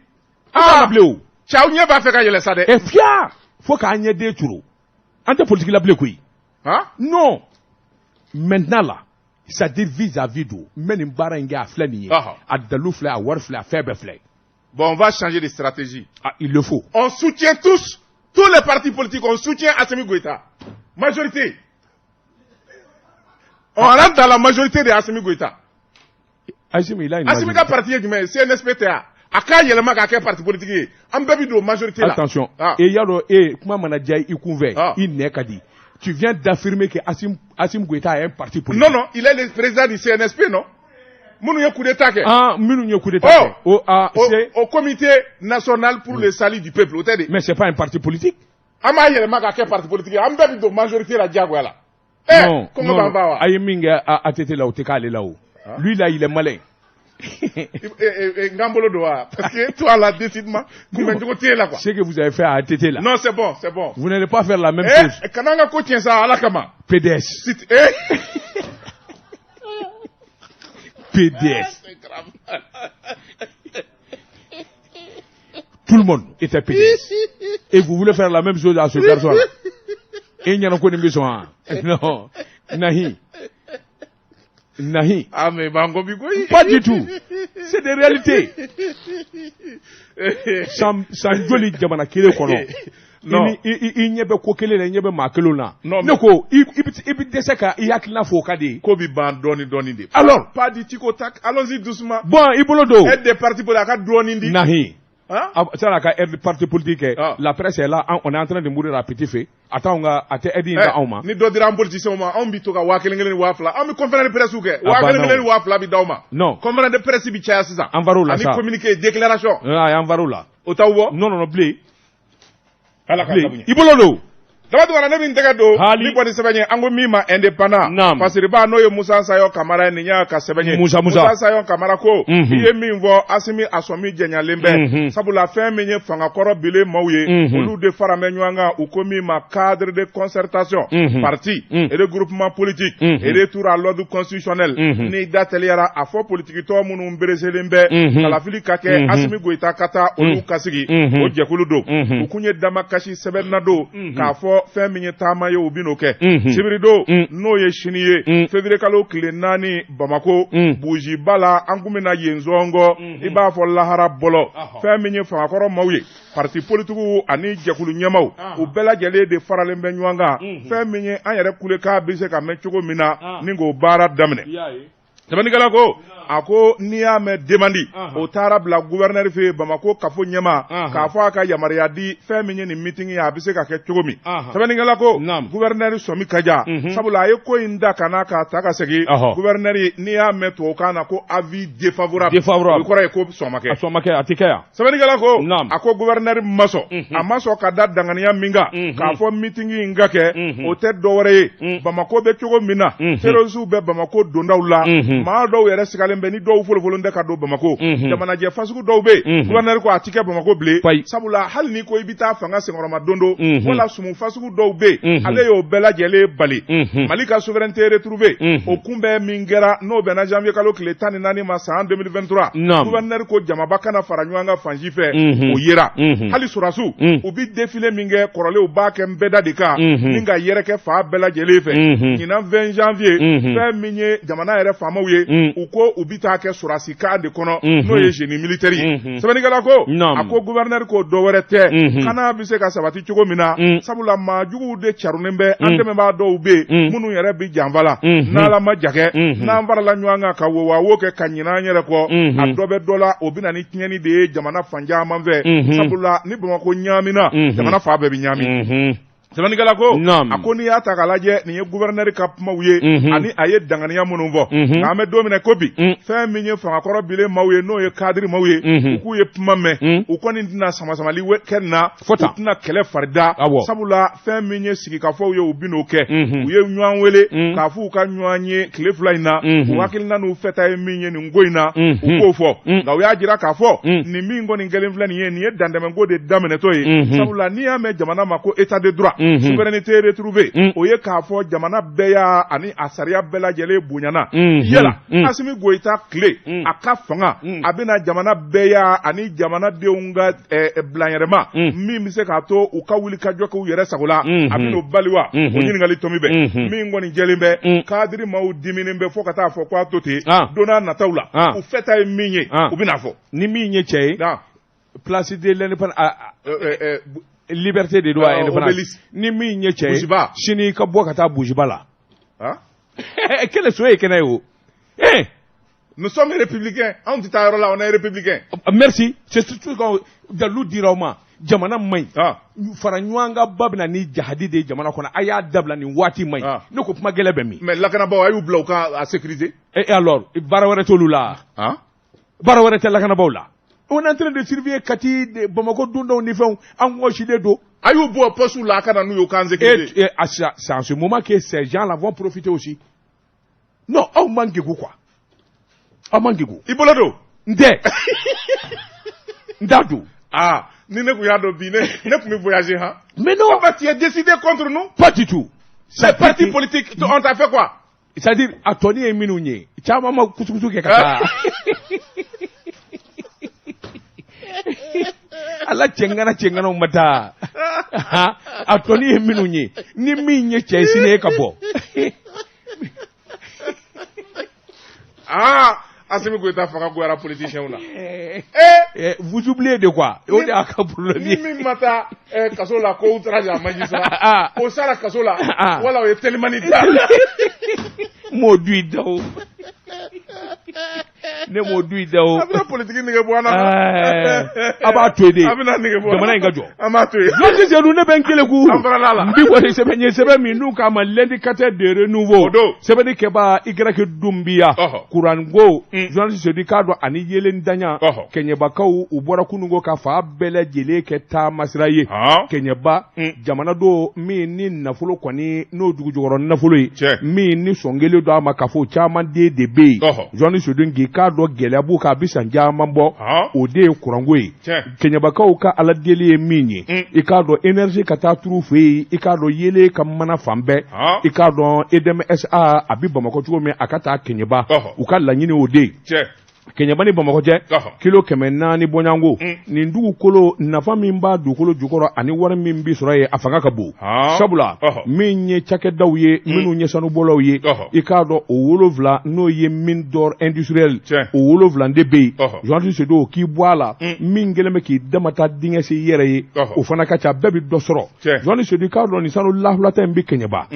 Ah, bilen o. Cɛ, aw ɲɛ b'a fɛ ka yɛlɛ sa dɛ. E fiya, fo k'an ɲɛden turu. An tɛ politique la bilen koyi. Non. Maintenant là, c'est-à-dire vis-à-vis don, n bɛ nin baara in kɛ, a filɛ nin ye. A dalu filɛ, a wari filɛ, a fɛn bɛɛ filɛ. Bon, on va changer de stratégie. Ah, il le faut. On soutient tous, tous les partis politiques, on soutient Assimi Goïta. Majorité. On rentre dans la majorité de Assimi Goïta. Assimi, il a une Assimi ka parti ye jumɛn ye? CNSP tɛ wa? A k'a yɛlɛma k'a kɛ parti politique ye. An bɛɛ bi don majorité la. Attention. Et y'a dɔn, e kuma mana diya i kunfɛ, i nɛ ka di. Tu viens d'affirmer que Assimi Goïta est un parti politique. Non, non, il est le président du CNSP, non? Minnu ye coup d'état kɛ. Ah, minnu ye coup d'état kɛ. Oh, au comité national pour le salut du peuple, o tɛ de. Mais c'est pas un parti politique. An b'a yɛlɛma k'a kɛ parti politique ye. An bɛɛ bi don majorité la diyagoya la. Non, non, a ye min kɛ ATT la, o tɛ k'ale la o. Lui là, il est malin. N k'an bolo don wa? Parce que toi là, décidément, kunbɛncogo t'e la quoi. Ce que vous avez fait à ATT là. Non, c'est bon, c'est bon. Vous n'allez pas faire la même chose. Kana an ka ko tiɲɛ sa Ala kama. PDS. PDS. C'est grave. Tout le monde était PDS. Et vous voulez faire la même chose à ce garçon-là. Et il y en a connu besoin. Non. Nahi. Nahi. Ah, mais Bango Bigoyi. Pas du tout. C'est des réalités. San joli jamana kelen kɔnɔ. Non. I ɲɛ bɛ ko kelen na, i ɲɛ bɛ maa kelen na. Non, ne ko i bɛ dɛsɛ ka i hakilina fɔ o ka di. Ko bi ban dɔɔni dɔɔni de. Alors. Pas du tic au tac. Allons-y doucement. Bon, i bolo don. Aide des partis politiques a ka dɔɔni di. Nahi. Ça, la parti politique, la presse est là, on est en train de mourir à petit feu. Attends, on a aidé anw ma. Ni dɔ dira an politiciens ma, anw bi to ka 1000 kelen ni 2000. An bɛ conférence de presse kɛ. 1000 kelen ni 2000 bi d'aw ma. Non. Conférence de presse bi caya sisan. An far'o la sa. Ani communiqué, déclaration. Ah, an far'o la. O t'aw bɔ? Non, non, non, bilen. Ala ka sabu ɲɛ. I bolo don. Daba Tunkara, ne bɛ n tɛgɛ don ni bɔ ni sɛbɛn ye, an ko min ma indépendant. Fasiriba n'o ye Musa Sayo Kamara ye, nin y'a ka sɛbɛn ye. Musa Sayo Kamara ko i ye min fɔ Assimi, a sɔmi jɛɲalen bɛ, sabula fɛn min ye fangakɔrɔ bilen maaw ye, olu de fara bɛ ɲɔgɔn kan, u ko min ma cadre de concertation, parti et de groupement politique et retour à l'ordre constitutionnel. N'i da teliyara a fɔ politiki tɔ minnu bereselen bɛ kalafili ka kɛ, Assimi Goïta ka taa, olu ka sigi, o jɛkulu don. U kun ye damakasi sɛbɛn na don k'a fɔ fɛn min ye taama ye, u bɛn'o kɛ sibiridon, n'o ye sini ye, février kalo tile 4, Bamako Bujiba la. An kun bɛna yen zɔngɔ, i b'a fɔ lahara bɔlɔ. Fɛn min ye fangakɔrɔ maaw ye, parti politigiw ani jɛkulu ɲɛmaw, u bɛɛ lajɛlen de faralen bɛ ɲɔgɔn kan, fɛn min ye an yɛrɛ kulekan bɛ se ka mɛn cogo min na ni k'o baara daminɛ. Sɛbɛnnikɛla ko, a ko n'i y'a mɛn demande o taara bila gouverneur fɛ yen, Bamako kafo ɲɛma, k'a fɔ a ka yamaruya di fɛn min ye nin meeting ye, a bɛ se ka kɛ cogo min. Sɛbɛnnikɛla ko gouverneur sɔmi ka ja, sabula a ye ko in da ka na k'a ta ka segin. Gouverneur, n'i y'a mɛn tubabukan na ko avis défavorable, o kɔrɔ ye ko sɔn ma kɛ. A sɔn ma kɛ, a tɛ kɛ yan. Sɛbɛnnikɛla ko, a ko gouverneur ma sɔn, a ma sɔn ka da danganiya min kan k'a fɔ meeting in ka kɛ, o tɛ dɔwɛrɛ ye, Bamako bɛ cogo min na, terroristes bɛ Bamako dondaw la, maa dɔw yɛrɛ sigalen bɛ ni dɔw folofolo tɛ ka don Bamako. Jamanajɛ fasugu dɔw bɛ yen, gouverneur ko a ti kɛ Bamako bilen, sabula hali n'i ko i bɛ taa fanga senkɔrɔma don don, wala sumu fasugu dɔw bɛ yen, ale y'o bɛɛ lajɛlen bali. Mali ka souveraineté retrouvée, o kunbɛn min kɛra, n'o bɛnna janvier kalo tile 14 ma san 2023, gouverneur ko jamaba kana fara ɲɔgɔn kan fan si fɛ, o yera. Hali sɔrɔdasiw, u bi défilé min kɛ kɔrɔlen, u b'a kɛ nbɛda de kan ni ka yɛrɛkɛ fan bɛɛ lajɛlen fɛ. Ɲinan 20 janvier, fɛn min ye jamana yɛrɛ faamaw ye, u ko u bi taa kɛ sɔrɔdasi kan de kɔnɔ, n'o ye génie militaire ye. Sɛbɛnnikɛla ko, a ko gouverneur ko dɔ wɛrɛ tɛ, kana bɛ se ka sabati cogo min na, sabula maa juguw de caronnen bɛ an dɛmɛbaa dɔw bɛ yen minnu yɛrɛ bi janfa la. N'Ala ma ja kɛ, n'an farala ɲɔgɔn kan ka wo wo kɛ ka ɲinɛ an yɛrɛ kɔ, a dɔ bɛ dɔ la, o bɛ na ni tiɲɛni de ye jamana fan caman fɛ, sabula ni Bamakɔ ɲaamina, jamana fan bɛɛ bɛ ɲaami. Sɛbɛnnikɛla ko Naam. a ko n'i y'a ta k'a lajɛ nin ye gouverneur ka kumaw ye ani a ye danganiya minnu fɔ nka an bɛ don min na ko bi fɛn min ye fangakɔrɔ bilen maaw ye n'o ye cadre maaw ye u k'u ye kuma mɛn u kɔni tɛna samasamali kɛ nin na Fo tan. u tɛna kɛlɛ farida Awɔ. sabula fɛn min ye sigikafɔw ye u bɛn'o kɛ u ye ɲɔgɔn wele k'a fɔ u ka ɲɔgɔn ye tile 2 in na u hakilina n'u fɛta ye min ye nin ko in na u k'o fɔ nka u y'a jira k'a fɔ nin min kɔni kɛlen filɛ nin ye nin ye dantɛmɛko de daminɛtɔ ye sabula n'i y'a mɛn jamana ma ko état de droit souveraineté retrouvée o ye k'a fɔ jamana bɛɛ y'a ani a sariya bɛɛ lajɛlen bonyana yala Asimi Goyita tile a ka fanga a bɛna jamana bɛɛ y'a ani jamanadenw ka bilanyɛrɛma min bɛ se k'a to u ka wuli ka jɔ k'u yɛrɛ sago la a bɛn'o bali wa o ɲininkali tomi bɛ min kɔni jɛlen bɛ cadre maaw diminen bɛ fo ka taa fɔ k'a to ten don n'a nataw la u fɛta ye min ye u bɛna fɔ ni min ye cɛ ye place de l'indépendance liberté de don à indépendance ni min ye cɛ ye sini i ka bɔ ka taa bujuba la kɛlɛ so ye kɛnɛ ye o Nous sommes républicains. Anw tɛ taa yɔrɔ la, on est républicains. Merci. C'est surtout quand dalu dira aw ma jamana man ɲi fara ɲɔgɔn kan ba bɛ na ni jahadi de ye jamana kɔnɔ a y'a dabila nin waati man ɲi ne ko kuma gɛlɛn bɛ min. Mais lakanabaaw a y'u bila u ka a sécuriser. Et alors baara wɛrɛ t'olu la. Baara wɛrɛ tɛ lakanabaaw la. On est en train de surveiller Kati Bamakɔ dondaw ni fɛnw an kɔlɔsilen don. A y'u bɔ poste la a ka na n'u ye u k'an sécuriser. Et c'est en ce moment que ces gens-là vont profiter aussi. Non aw man kegu quoi. Aw man kegu. I bolo don. N tɛ. N t'a don. Ah ni ne tun y'a dɔn bi ne tun bɛ voyager han. Mais non. Papa tu es décidé contre nous. Pas du tout. Les partis politiques on t'a fait quoi. C'est-à-dire a tɔni ye minnu ye caman ma kusukusu kɛ ka taa. Ala cɛngana cɛnganaw ma taa a tɔni ye minnu ye ni min ye cɛ ye sini e ka bɔ. Ah Assimi Goïta fanga goyara politicien la. Vous oubliez de quoi? O de y'a ka problème ye. Ni min ma taa kaso la ko outrage à magistrat. O sara kaso la. Wala o ye telimani ta. M'o du i da o. Ne m'o du i da o. A bɛna politique nege bɔ an na. A b'a to yen de. A bɛna nege bɔ. Jamana in ka jɔ. An b'a to yen. Jɔnsi Seydou ne bɛ n keleku. An farala la. N bi bɔ ni sɛbɛn ye sɛbɛn min n'u k'a ma l'indicateur de renouveau. O don. Sɛbɛnni kɛbaa Y Dunbiya. Kuranko. Journaliste Seydou k'a dɔn ani yelen daɲa. Kɛɲɛbakaw u bɔra kununko ka fa bɛɛ lajɛlen kɛ taamasira ye. Kɛɲɛba jamana don min ni nafolo kɔni n'o dugujukɔrɔ nafolo ye. Min ni sɔn kelen don a ma k'a fɔ caman den de bɛ yen. Journaliste Seydou k'i k'a dɔn gɛlɛya b'u kan a bɛ san caman bɔ. O de ye kuranko ye. Kɛɲɛbakaw ka ala deli ye min ye. I k'a dɔn énergie ka taa turu fɛ yen i k'a dɔn yelen ka mana fan bɛɛ. I k'a dɔn EDM-SA a bɛ Bamakɔ cogo min a ka taa Kɛɲɛba. U ka laɲini o de ye. Kɛɲɛba ni Bamakɔ cɛ kilo 400 bɔɲɔgɔnko nin dugukolo nafa min b'a dugukolo jukɔrɔ ani wari min bɛ sɔrɔ yen a fanga ka bon sabula min ye cakɛdaw ye minnu ye sanubɔlaw ye i k'a dɔn o 7 n'o ye mine d'or industriel o 7 de bɛ yen journaliste Seydou k'i bɔ a la min kɛlen bɛ k'i dama taa dingɛ se i yɛrɛ ye o fana ka ca bɛɛ bɛ dɔ sɔrɔ journaliste Seydou k'a dɔn nin sanu lahulata in bɛ Kɛɲɛba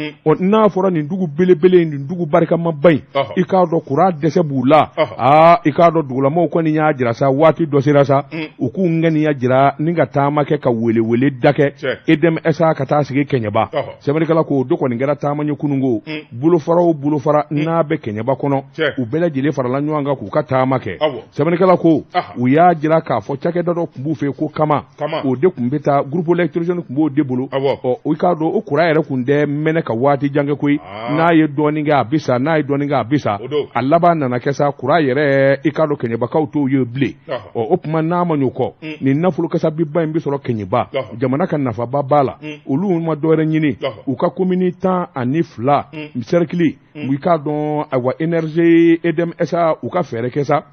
n'a fɔra nin dugu belebele nin dugu barikamaba in i k'a dɔn kuran dɛsɛ b'u la aa i k'a dɔn dugulamaw kɔni y'a jira sa waati dɔ sera sa u k'u ŋaniya jira ni ka taama kɛ ka welewele da kɛ EDM-SA ka taa sigi Kɛɲɛba sɛbɛnnikɛla ko o de kɔni kɛra taama ye kununko bolofara o bolofara n'a bɛ Kɛɲɛba kɔnɔ u bɛɛ lajɛlen farala ɲɔgɔn kan k'u ka taama kɛ sɛbɛnnikɛla ko u y'a jira k'a fɔ cakɛda dɔ tun b'u fɛ ko Kama o de tun bɛ taa groupe électrogène tun b'o de bolo ɔ i k'a dɔn o kuran yɛrɛ tun tɛ mɛnɛ ka waati jan kɛ koyi n'a ye dɔɔnin kɛ a bɛ sa n'a ye dɔɔnin kɛ a bɛ sa a laban nana kɛ sa kuran yɛrɛ i k'a dɔn Kɛɲɛbakaw t'o ye bilen ɔ o tuma n'a ma ɲ'o kɔ nin nafolo kasabiba in bɛ sɔrɔ Kɛɲɛba jamana ka nafaba b'a la olu ma dɔwɛrɛ ɲini u ka commune 12 cercle i k'a dɔn ayiwa énergie EDM-SA u ka fɛɛrɛ kɛ sa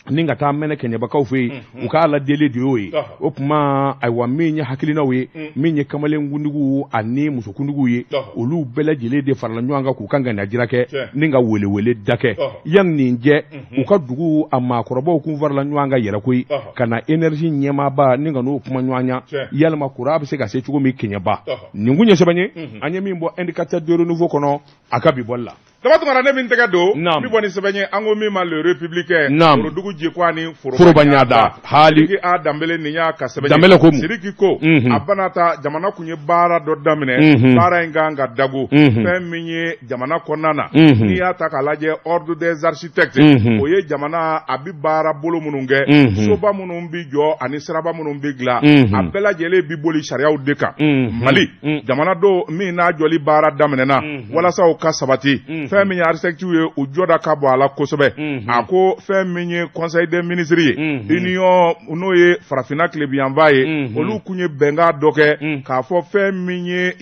ni ka taa mɛnɛ Kɛɲɛbakaw fɛ yen u k'a ladeli de y'o ye o tuma ayiwa min ye hakilinaw ye min ye kamalenkuntigiw ani musokuntigiw ye olu bɛɛ lajɛlen de farala ɲɔgɔn kan k'u ka ŋaniya kɛ ni ka welewele da kɛ yanni nin jɛ u ka dugu a maakɔrɔbaw kun farala ɲɔgɔn kan yɛrɛ koyi ka na énergie ɲɛmaaba ni ka n'o kuma ɲɔgɔn ɲa yalima kuran bɛ se ka se cogo min Kɛɲɛba nin kun ye sɛbɛn ye an ye min bɔ indicateur de renouveau kɔnɔ a ka bi bɔli la. Daba Tunkara, ne min tɛgɛ don, Naam. n bɛ bɔ ni sɛbɛn ye an ko min ma Le Républicain, Forodugu Jekwa ni Foroba ɲada hali. Sidiki A Danbele, nin y'a ka sɛbɛn ye. Danbele ko mun? Sidiki ko a bana ta jamana kun ye baara dɔ daminɛ, baara in kan ka dagu. Fɛn min ye jamana kɔnɔna na, n'i y'a ta k'a lajɛ, Ordre des architectes, o ye jamana a bi baara bolo minnu kɛ, soba minnu bi jɔ ani siraba minnu bi dilan, a bɛɛ lajɛlen bi boli sariyaw de kan. Mali jamana dɔw min n'a jɔli baara daminɛna, walasa o ka sabati, fɛn min ye architectes ye, u jɔda ka bɔ a la kosɛbɛ. A ko fɛn min ye Conseil des ministres ye, Union n'o ye farafinna tilebiyanfa ye, olu kun ye bɛnkan dɔ kɛ k'a fɔ fɛn min ye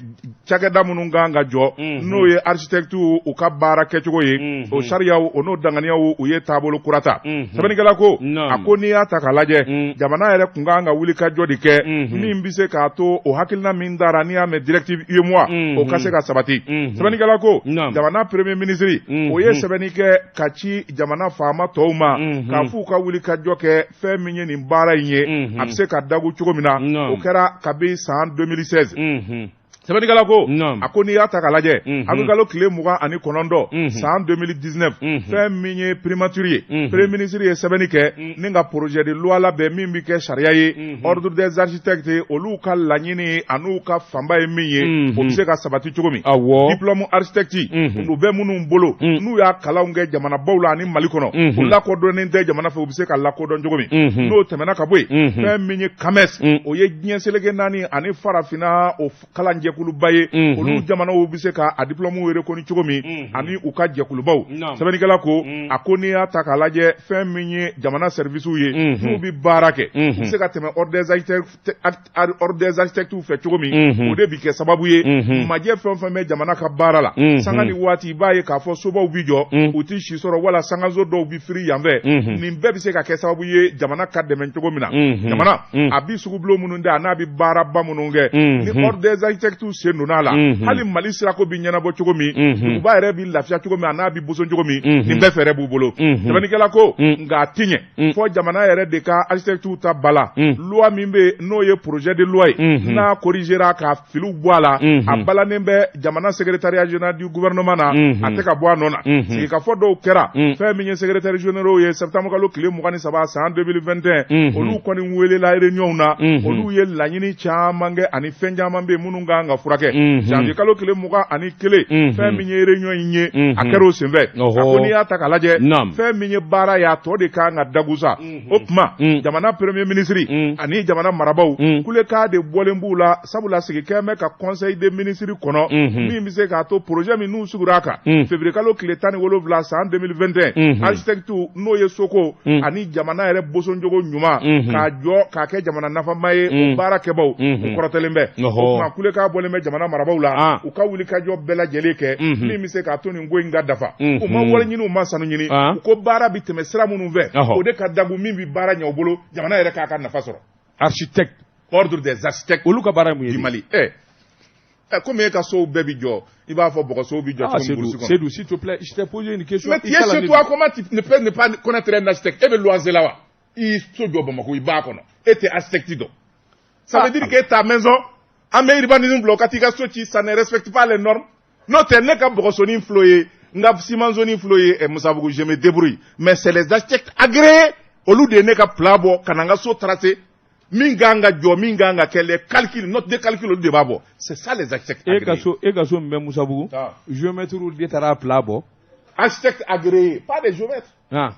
cakɛda minnu kan ka jɔ, n'o ye architectes u ka baara kɛcogo ye, o sariyaw, o n'o danganiyaw, u ye taabolo kura ta. Sɛbɛnnikɛla ko, a ko n'i y'a ta k'a lajɛ, jamana yɛrɛ kun kan ka wuli ka jɔ de kɛ min bɛ se k'a to o hakilina min dara, n'i y'a mɛn directive UEMOA, o ka se ka sabati. Sɛbɛnnikɛla ko jamana Premier ministre, o ye sɛbɛnni kɛ ka ci jamana faama tɔw ma, k'a f'u ka wuli ka jɔ kɛ fɛn min ye nin baara in ye, a bɛ se ka dagu cogo min na. O kɛra kabi san 2016. Sɛbɛnnikɛla ko, a ko n'i y'a ta k'a lajɛ, avril kalo tile 29 san 2019, fɛn min ye primature ye, Premier ministre ye sɛbɛnni kɛ ni ka projet de loi labɛn min bɛ kɛ sariya ye, Ordre des architectes olu ka laɲini an'u ka fanba ye min ye, o bɛ se ka sabati cogo min. Diplôme architecte u bɛ minnu bolo, n'u y'a kalanw kɛ jamanabaw la ani Mali kɔnɔ, u lakodɔnnen tɛ jamana fɛ, u bɛ se ka lakodɔn cogo min. N'o tɛmɛna ka bɔ yen, fɛn min ye CAMES, o ye diɲɛ seleke naani ani farafinna o kalanjɛkuluba ye, olu jamanaw bɛ se ka a diplôme reconnu cogo min ani u ka jɛkulubaw. Sɛbɛnnikɛla ko, a ko n'i y'a ta k'a lajɛ, fɛn min ye jamana services ye, n'u bɛ baara kɛ, u bɛ se ka tɛmɛ Ordre des architectes fɛ cogo min, o de bɛ kɛ sababu ye majɛ fɛn o fɛn bɛ jamana ka baara la, sanga ni waati, i b'a ye k'a fɔ sobaw bi jɔ, u ti si sɔrɔ, wala sangaso dɔw bi firi yan fɛ. Nin bɛɛ bɛ se ka kɛ sababu ye jamana ka dɛmɛ cogo min na. Jamana a bi sugubulon minnu da, a n'a bi baaraba minnu kɛ, ni Ordre des architectes sen donna a la, hali Mali sirako bi ɲɛnabɔ cogo min, duguba yɛrɛ bi lafiya cogo min, a n'a bi boson cogo min, nin bɛɛ fɛɛrɛ b'u bolo. Sɛbɛnnikɛla ko nka a ti ɲɛ fɔ jamana yɛrɛ de ka architectes ta ba la. Loi min bɛ yen, n'o ye projet de loi ye, n'a corrigera ka filiw bɔ a la, a balannen bɛ jamana Secrétariat général du gouvernement na, a tɛ ka bɔ a nɔ na. Sigikafɔ dɔw kɛra, fɛn min ye secrétaire généraux ye, septembre kalo tile 23 san 2021, olu kɔni welela réunion na, olu ye laɲini caman kɛ ani fɛn caman bɛ yen minnu kan ka furakɛ. Janvier kalo tile 21, fɛn min ye réunion in ye, a kɛra o senfɛ. A ko n'i y'a ta k'a lajɛ, fɛn min ye baara ye, a tɔ de kan ka dagu sa. O tuma jamana Premier ministre ani jamana marabaw, kulekan de bɔlen b'u la, sabula sigi kɛn bɛ ka Conseil des ministres kɔnɔ min bɛ se k'a to projet min n'u sigira a kan février kalo tile 17 san 2021, architecte n'o ye soko ani jamana yɛrɛ bosonjogo ɲuman, k'a jɔ k'a kɛ jamana nafama ye, o baara kɛbaw, u kɔrɔtɛlen bɛ. O tuma kulekan bɔlen bɛ jamana marabaw la, u ka wuli ka jɔ bɛɛ lajɛlen kɛ min bɛ se k'a to nin ko in ka dafa. U ma wari ɲini, u ma sanu ɲini, u ko baara bɛ tɛmɛ sira minnu fɛ, o de ka dagu min bɛ baara ɲɛ u bolo, jamana yɛrɛ k'a ka nafa sɔrɔ. Architecte. Ordre des architectes Olu ka baara ye mun ye? du Mali. Ɛ ɛ, komi e ka sow bɛɛ bi jɔ, i b'a fɔ bɔgɔsow bi jɔ Ah, cogo min Seydou, burusi kɔnɔ. Seydou, s'il te plaît, je t'ai posé une question. Mais tu es chez toi, comment tu ne peux ne pas connaître un architecte? E bɛ luwanse la wa? I y'i so jɔ Bamakɔ, i b'a kɔnɔ, e tɛ architecte dɔn? Ça veut dire que ta maison, an bɛ urbanisme bila o ka t'i ka so ci, ça ne respecte pas les normes. N'o tɛ, ne ka bɔgɔsonin filɛ ye, n ka simansonin filɛ ye, ɛ Musabugu, je me débrouille. Mais c'est les architectes agréés, olu de ye ne ka plan bɔ ka na n ka so tracer, min kan ka jɔ, min kan ka kɛ, les calculs, note de calcul, olu de b'a bɔ. C'est ça les architectes E ka agréés. so, e ka so min bɛ Musabugu, géomètre de taara a plan bɔ. Architectes agréés, pas des géomètres.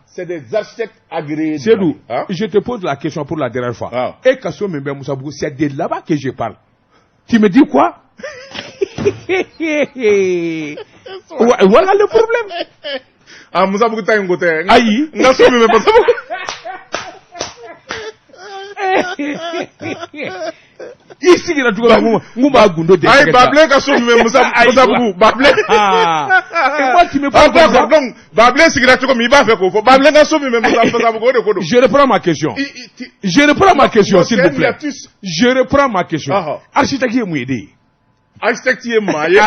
C'est des architectes agréés du Seydou, Mali. Hein? je te pose la question pour la dernière fois. Ah. E ka so min bɛ Musabugu, c'est de là-bas que je parle. Tu me dis quoi? Ouais, voilà le problème. Ah, Musabugu ta in ko tɛ. Ayi. N ka so min bɛ Musabugu. I sigira cogo min, n ko b'a gundo de. Ayi, Babilen ka so min bɛ Musabugu, Babilen. Ah. Et moi, tu me Ah, parles comme ça. d'accord, donc Babilen sigira cogo min, i b'a fɛ k'o fɔ. Babilen ka so min bɛ Musabugu, o de ko don. Je reprends ma question. Je reprends ma question, s'il vous plaît. Hiatus. Je reprends ma question. Ah. Architecte ye mun ye de ye? Architecte ye maa ye.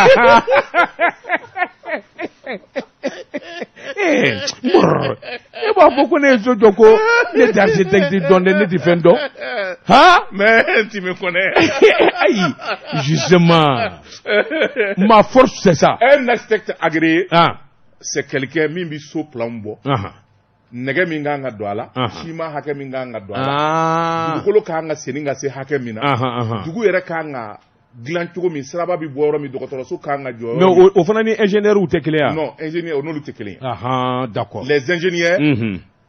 Eh, brr. E b'a fɔ ko ne ye so jɔ ko ne tɛ architecte dɔn dɛ, ne tɛ fɛn dɔn. Han? Mais tu me connais. Ayi, justement. Ma force, c'est ça. Un architecte agréé, Ah. C'est quelqu'un min bɛ so plan bɔ. Nɛgɛ min kan ka don a la, siman hakɛ min kan ka don a la, dugukolo kan ka senni ka se hakɛ min na, dugu yɛrɛ kan ka dilan cogo min, siraba bɛ bɔ yɔrɔ min, dɔgɔtɔrɔso kan ka jɔ. Mais o fana ni ingénieur tɛ kelen ye. Non, ingénieur o n'olu tɛ kelen ye. D'accord. Les ingénieurs,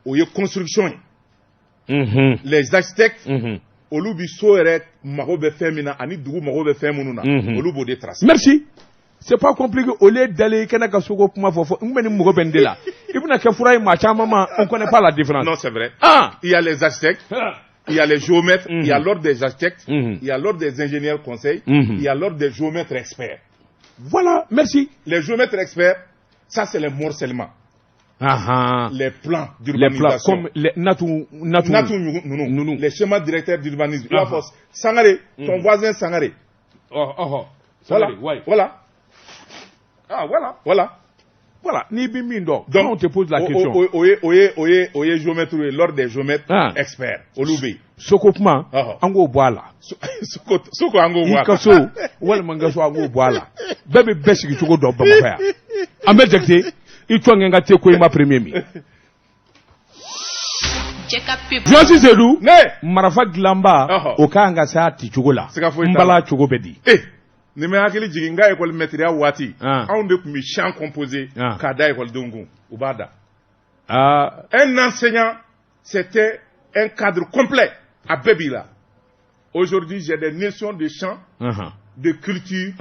o ye construction ye. Les architectes, olu bi so yɛrɛ mago bɛ fɛn min na ani dugu mago bɛ fɛn minnu na, olu b'o de tracer. Merci. C'est pas compliqué. Au lieu d'aller kɛnɛ ka soko kuma fɔ, n bɛ nin mɔgɔ bɛ nin de la, i bɛna kɛ fura ye maa caman ma, on connaît pas la différence. Non, c'est vrai. Il y a les architectes, il y a les géomètres, il y a l'ordre des architectes, il y a l'ordre des ingénieurs conseils, il y a l'ordre des géomètres experts. Voilà, merci. Les géomètres experts, ça c'est les morcellements. Les plans d'urbanisation. Les plans comme les Natou, Natou, Nounou, les schémas directeurs d'urbanisme. Il va Sangaré, ton voisin Sangaré. Voilà, voilà. Ah, voilà. Voilà. Voilà, ni bimindo. Donc, on te pose la question. Oye, géomètre, l'ordre des géomètres experts. Olu bɛ. Soko kuma, an k'o bɔ a la. Soko an k'o bɔ a la. I ka so, walima n ka so, an k'o bɔ a la. Bɛɛ bɛ bɛɛ sigi cogo dɔn Bamakɔ yan. An bɛ jate, i tɔn kɛ n ka te ko i ma premier min. Josi Sedu, marafa dilanba, o kan ka se a ci cogo la. N bala cogo bɛ di. Ni ma hakili jigin n ka école maîtrise waati, anw de tun bɛ chant composé k'a da écoledenw kun, u b'a da. Un enseignant, c'était un cadre complet a bɛɛ b'i la. Aujourd'hui, j'ai des notions de chant, de culture,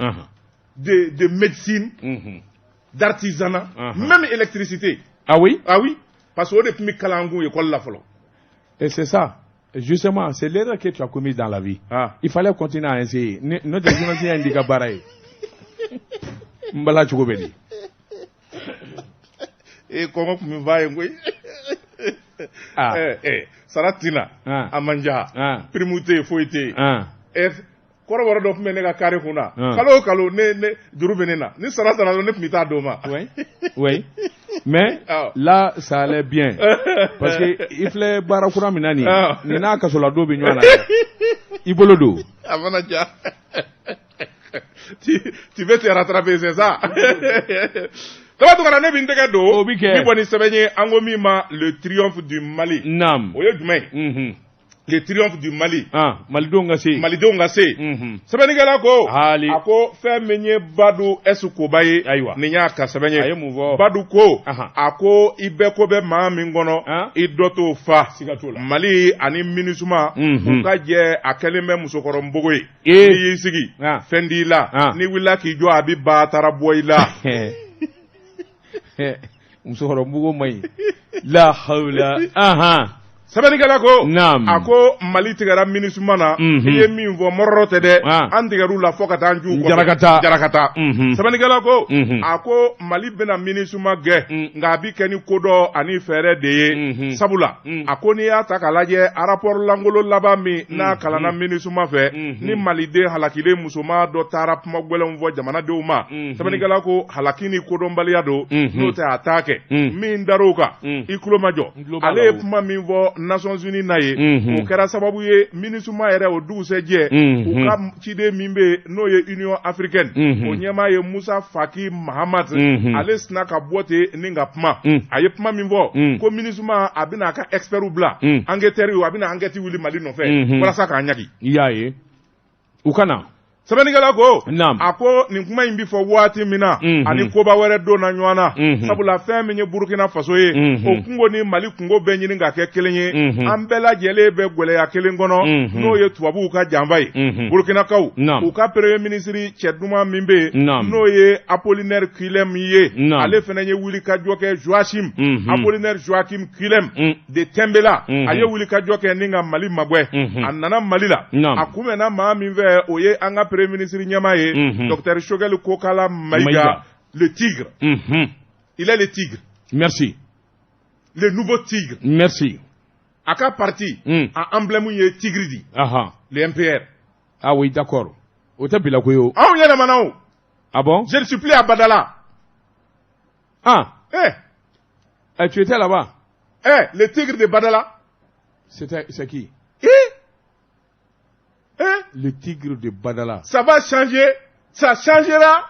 de médecine, d'artisanat, même électricité. Ah oui? Ah oui, parce que o de tun bɛ kalan an kun école la fɔlɔ. Et c'est ça. Justement, c'est l'erreur que tu as commise dans la vie. Il fallait continuer à essayer. N'o tɛ journaliste in di ka baara ye. N bala cogo bɛ di. E kɔngɔ tun bɛ fa ye koyi. Sara tina, a man ja, prime tɛ yen, foyi tɛ yen. Kɔrɔbɔrɔ dɔ tun bɛ ne ka carré kun na. Kalo o kalo ne juru bɛ ne na. Ni sara sara ne tun bɛ taa d'o ma. Oui, oui. Mais là, ça allait bien. Parce que i filɛ baara kura min na nin ye, nin n'a kasoladon bɛ ɲɔgɔn na dɛ. I bolo don. A mana ja. Tu veux te rattraper, c'est ça? Daba Tunkara, ne bɛ n tɛgɛ don. O bɛ kɛ. Min bɔ ni sɛbɛn ye, an ko min ma le triomphe du Mali. Naam. O ye jumɛn ye? Le triomphe du Mali. Malidenw ka se. Malidenw ka se. Sɛbɛnnikɛla ko. Haali. A ko fɛn min ye Badu S Koba ye. Ayiwa. Nin y'a ka sɛbɛn ye. A ye mun fɔ? Badu ko. A ko i bɛɛ ko bɛ maa min kɔnɔ. I dɔ t'o fa. Siga t'o la. Mali ani MINUSMA. U ka jɛ a kɛlen bɛ musokɔrɔ npogo ye. N'i y'i sigi. Fɛn t'i la. N'i wulila k'i jɔ a bɛ ba taara bɔ i la. Musokɔrɔ npogo man ɲi. La hawla. Sɛbɛnnikɛla ko. Naam. A ko Mali tigɛra MINUSMA na. I ye min fɔ mɔrɔrɔ tɛ dɛ. An tigɛr'u la fo ka taa an ju kɔfɛ. Jarakata. Jarakata. Sɛbɛnnikɛla ko. A ko Mali bɛna MINUSMA gɛn. Nka a bi kɛ ni kodɔn ani fɛɛrɛ de ye. Sabula. A ko n'i y'a ta k'a lajɛ rapport lankolon laban min n'a kalanna MINUSMA fɛ. Ni Maliden halakilen musoman dɔ taara kuma gɛlɛnw fɔ jamanadenw ma. Sɛbɛnnikɛla ko halaki ni kodɔnbaliya don. N'o tɛ a t'a kɛ. Min dar'o kan. I tulo ma jɔ. Ale ye kuma min fɔ Nations Unies na ye, o kɛra sababu ye MINUSMA yɛrɛ o dugusɛjɛ, u ka ciden min bɛ yen n'o ye Union africaine, o ɲɛmaa ye Musa Faki Mahamat, ale sina ka bɔ ten ni ka kuma. A ye kuma min fɔ ko MINUSMA a bɛna a ka experts bila, enquêteurs, a bɛna enquête wuli Mali nɔfɛ walasa k'a ɲagi. I y'a ye, u ka na. Sɛbɛnnikɛla ko, a ko nin kuma in bɛ fɔ waati min na, ani koba wɛrɛ donna ɲɔgɔn na, sabula fɛn min ye Burukina Faso ye, o kungo ni Mali kungo bɛɛ ɲini ka kɛ kelen ye, an bɛɛ lajɛlen bɛ gɛlɛya kelen kɔnɔ, n'o ye tubabuw ka janfa ye. Burukinakaw, u ka premier ministre cɛ duman min bɛ yen, n'o ye Apollinaire Quilem ye, ale fana ye wulikajɔ kɛ Joachim, Apollinaire Joachim Quilem de Tembela, a ye wulikajɔ kɛ ni ka Mali magwɛ. A nana Mali la, a kunbɛnna maa min fɛ, o ye an ka premier ministre ɲɛmaa ye, docteur Choguel Kokala Maïga, le tigre. Il est le tigre. Merci. Le nouveau tigre. Merci. A ka parti, a emblème ye tigre di. Le MPR. Ah oui, d'accord. O tɛ bila ko ye o. Anw yɛlɛmana o. Ah bon? Je ne suis plus à Badala. Ah. Eh. Tu étais là-bas? Eh, le tigre de Badala. C'est qui? Eh. Le tigre de Badala. Ça va changer. Ça changera.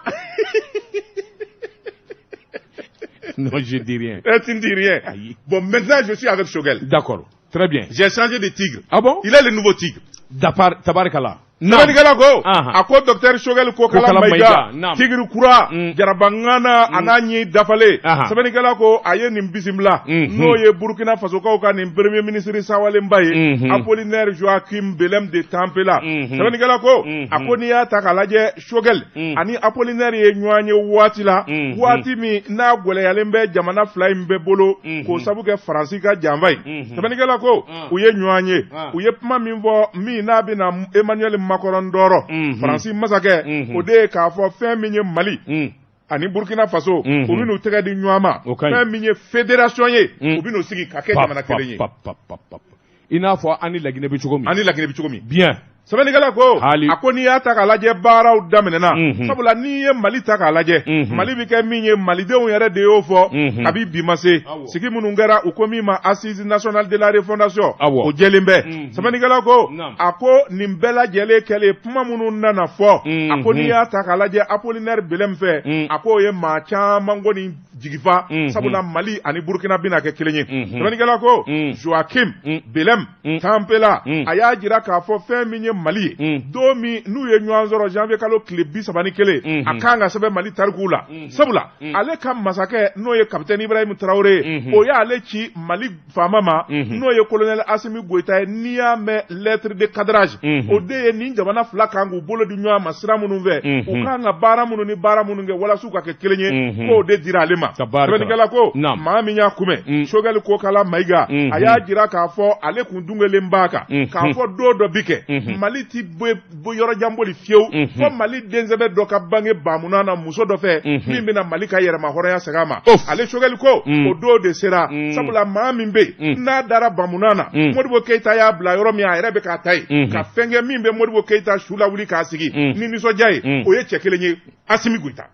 Non, je dis rien. Eh, tu ne dis rien. Aïe. Bon, maintenant, je suis avec Choguel. D'accord, très bien. J'ai changé de tigre. Ah bon? Il est le nouveau tigre. Dapar, tabarikala. Naam. Sɛbɛnnikɛla ko, Ahan. a ko docteur Choguel Kokala Kokala Maïga, Maïga, naam. tigre kura, jarabangana, a n'a ɲi dafalen. Ahan. Sɛbɛnnikɛla ko, a ye nin bisimila, n'o ye Burkina Fasokaw ka nin premier ministre sawalenba ye, Apollinaire Joachim Belem de Tampela. Sɛbɛnnikɛla ko, a ko n'i y'a ta k'a lajɛ Choguel ani Apollinaire ye ɲɔgɔn ye waati la, waati min n'a gɛlɛyalen bɛ jamana fila in bɛɛ bolo, k'o sabu kɛ Faransi ka janfa ye. Sɛbɛnnikɛla ko, u ye ɲɔgɔn ye, u ye kuma min fɔ min n'a bɛna Emmanuel Macron tɔɔrɔ, Faransi masakɛ, o de ye k'a fɔ fɛn min ye Mali ani Burkina Faso, u bɛn'u tɛgɛ di ɲɔgɔn ma, O ka ɲi. fɛn min ye fédération ye, u bɛn'u sigi ka kɛ jamana kelen ye. Pa, pa, pa, pa, pa. I n'a fɔ an ni Laginɛ bɛ cogo min. Ani Laginɛ bɛ cogo min. Bien. Sɛbɛnnikɛla ko, Hali. a ko n'i y'a ta k'a lajɛ baaraw daminɛna, sabula n'i ye Mali ta k'a lajɛ, Mali bɛ kɛ min ye, malidenw yɛrɛ de y'o fɔ kabi bi ma se. Sigi minnu kɛra, u ko min ma assise nationale de la refondation, o jɛlen bɛ. Sɛbɛnnikɛla ko, a ko nin bɛɛ lajɛlen kɛlen, kuma minnu nana fɔ, a ko n'i y'a ta k'a lajɛ Apollinaire Belem fɛ, a k'o ye maa caman kɔni jigifa, sabula Mali ani Burkina bɛna kɛ kelen ye. Sɛbɛnnikɛla ko, Joachim Belem Tampela, a y'a jira k'a fɔ fɛn min ye Mali ye, don min n'u ye ɲɔgɔn sɔrɔ janvier kalo tile 31, a kan ka sɛbɛn Mali tarikuw la, sabula ale ka masakɛ n'o ye capitaine Ibrahim Traoré ye, o y'ale ci Mali faama ma, n'o ye colonel Assimi Goïta ye. N'i y'a mɛn lettre de cadrage, o de ye nin jamana fila kan k'u bolo di ɲɔgɔn ma sira minnu fɛ, u kan ka baara minnu ni baara minnu kɛ walasa u ka kɛ kelen ye, k'o de dira ale ma. Tabarikala. Sɛbɛnnikɛla ko, Naam. maa min y'a kunbɛn, Choguel Kokala Maïga, a y'a jira k'a fɔ ale kun dungelen b'a kan, k'a fɔ don dɔ bi kɛ, Mali ti bɔ yɔrɔ jan boli fiyewu, fo Mali densɛbɛ dɔ ka bange Bamuna na muso dɔ fɛ, min bɛna Mali ka yɛrɛma hɔrɔnya segin a ma. Of. Ale Choguel ko, o don de sera, sabula maa min bɛ yen n'a dara Bamuna na, Modibo Keyita y'a bila yɔrɔ min, a yɛrɛ bɛ k'a ta yen, ka fɛn kɛ min bɛ Modibo Keyita su lawuli k'a sigi ni nisɔndiya ye, o ye cɛ kelen ye, Assimi Goïta.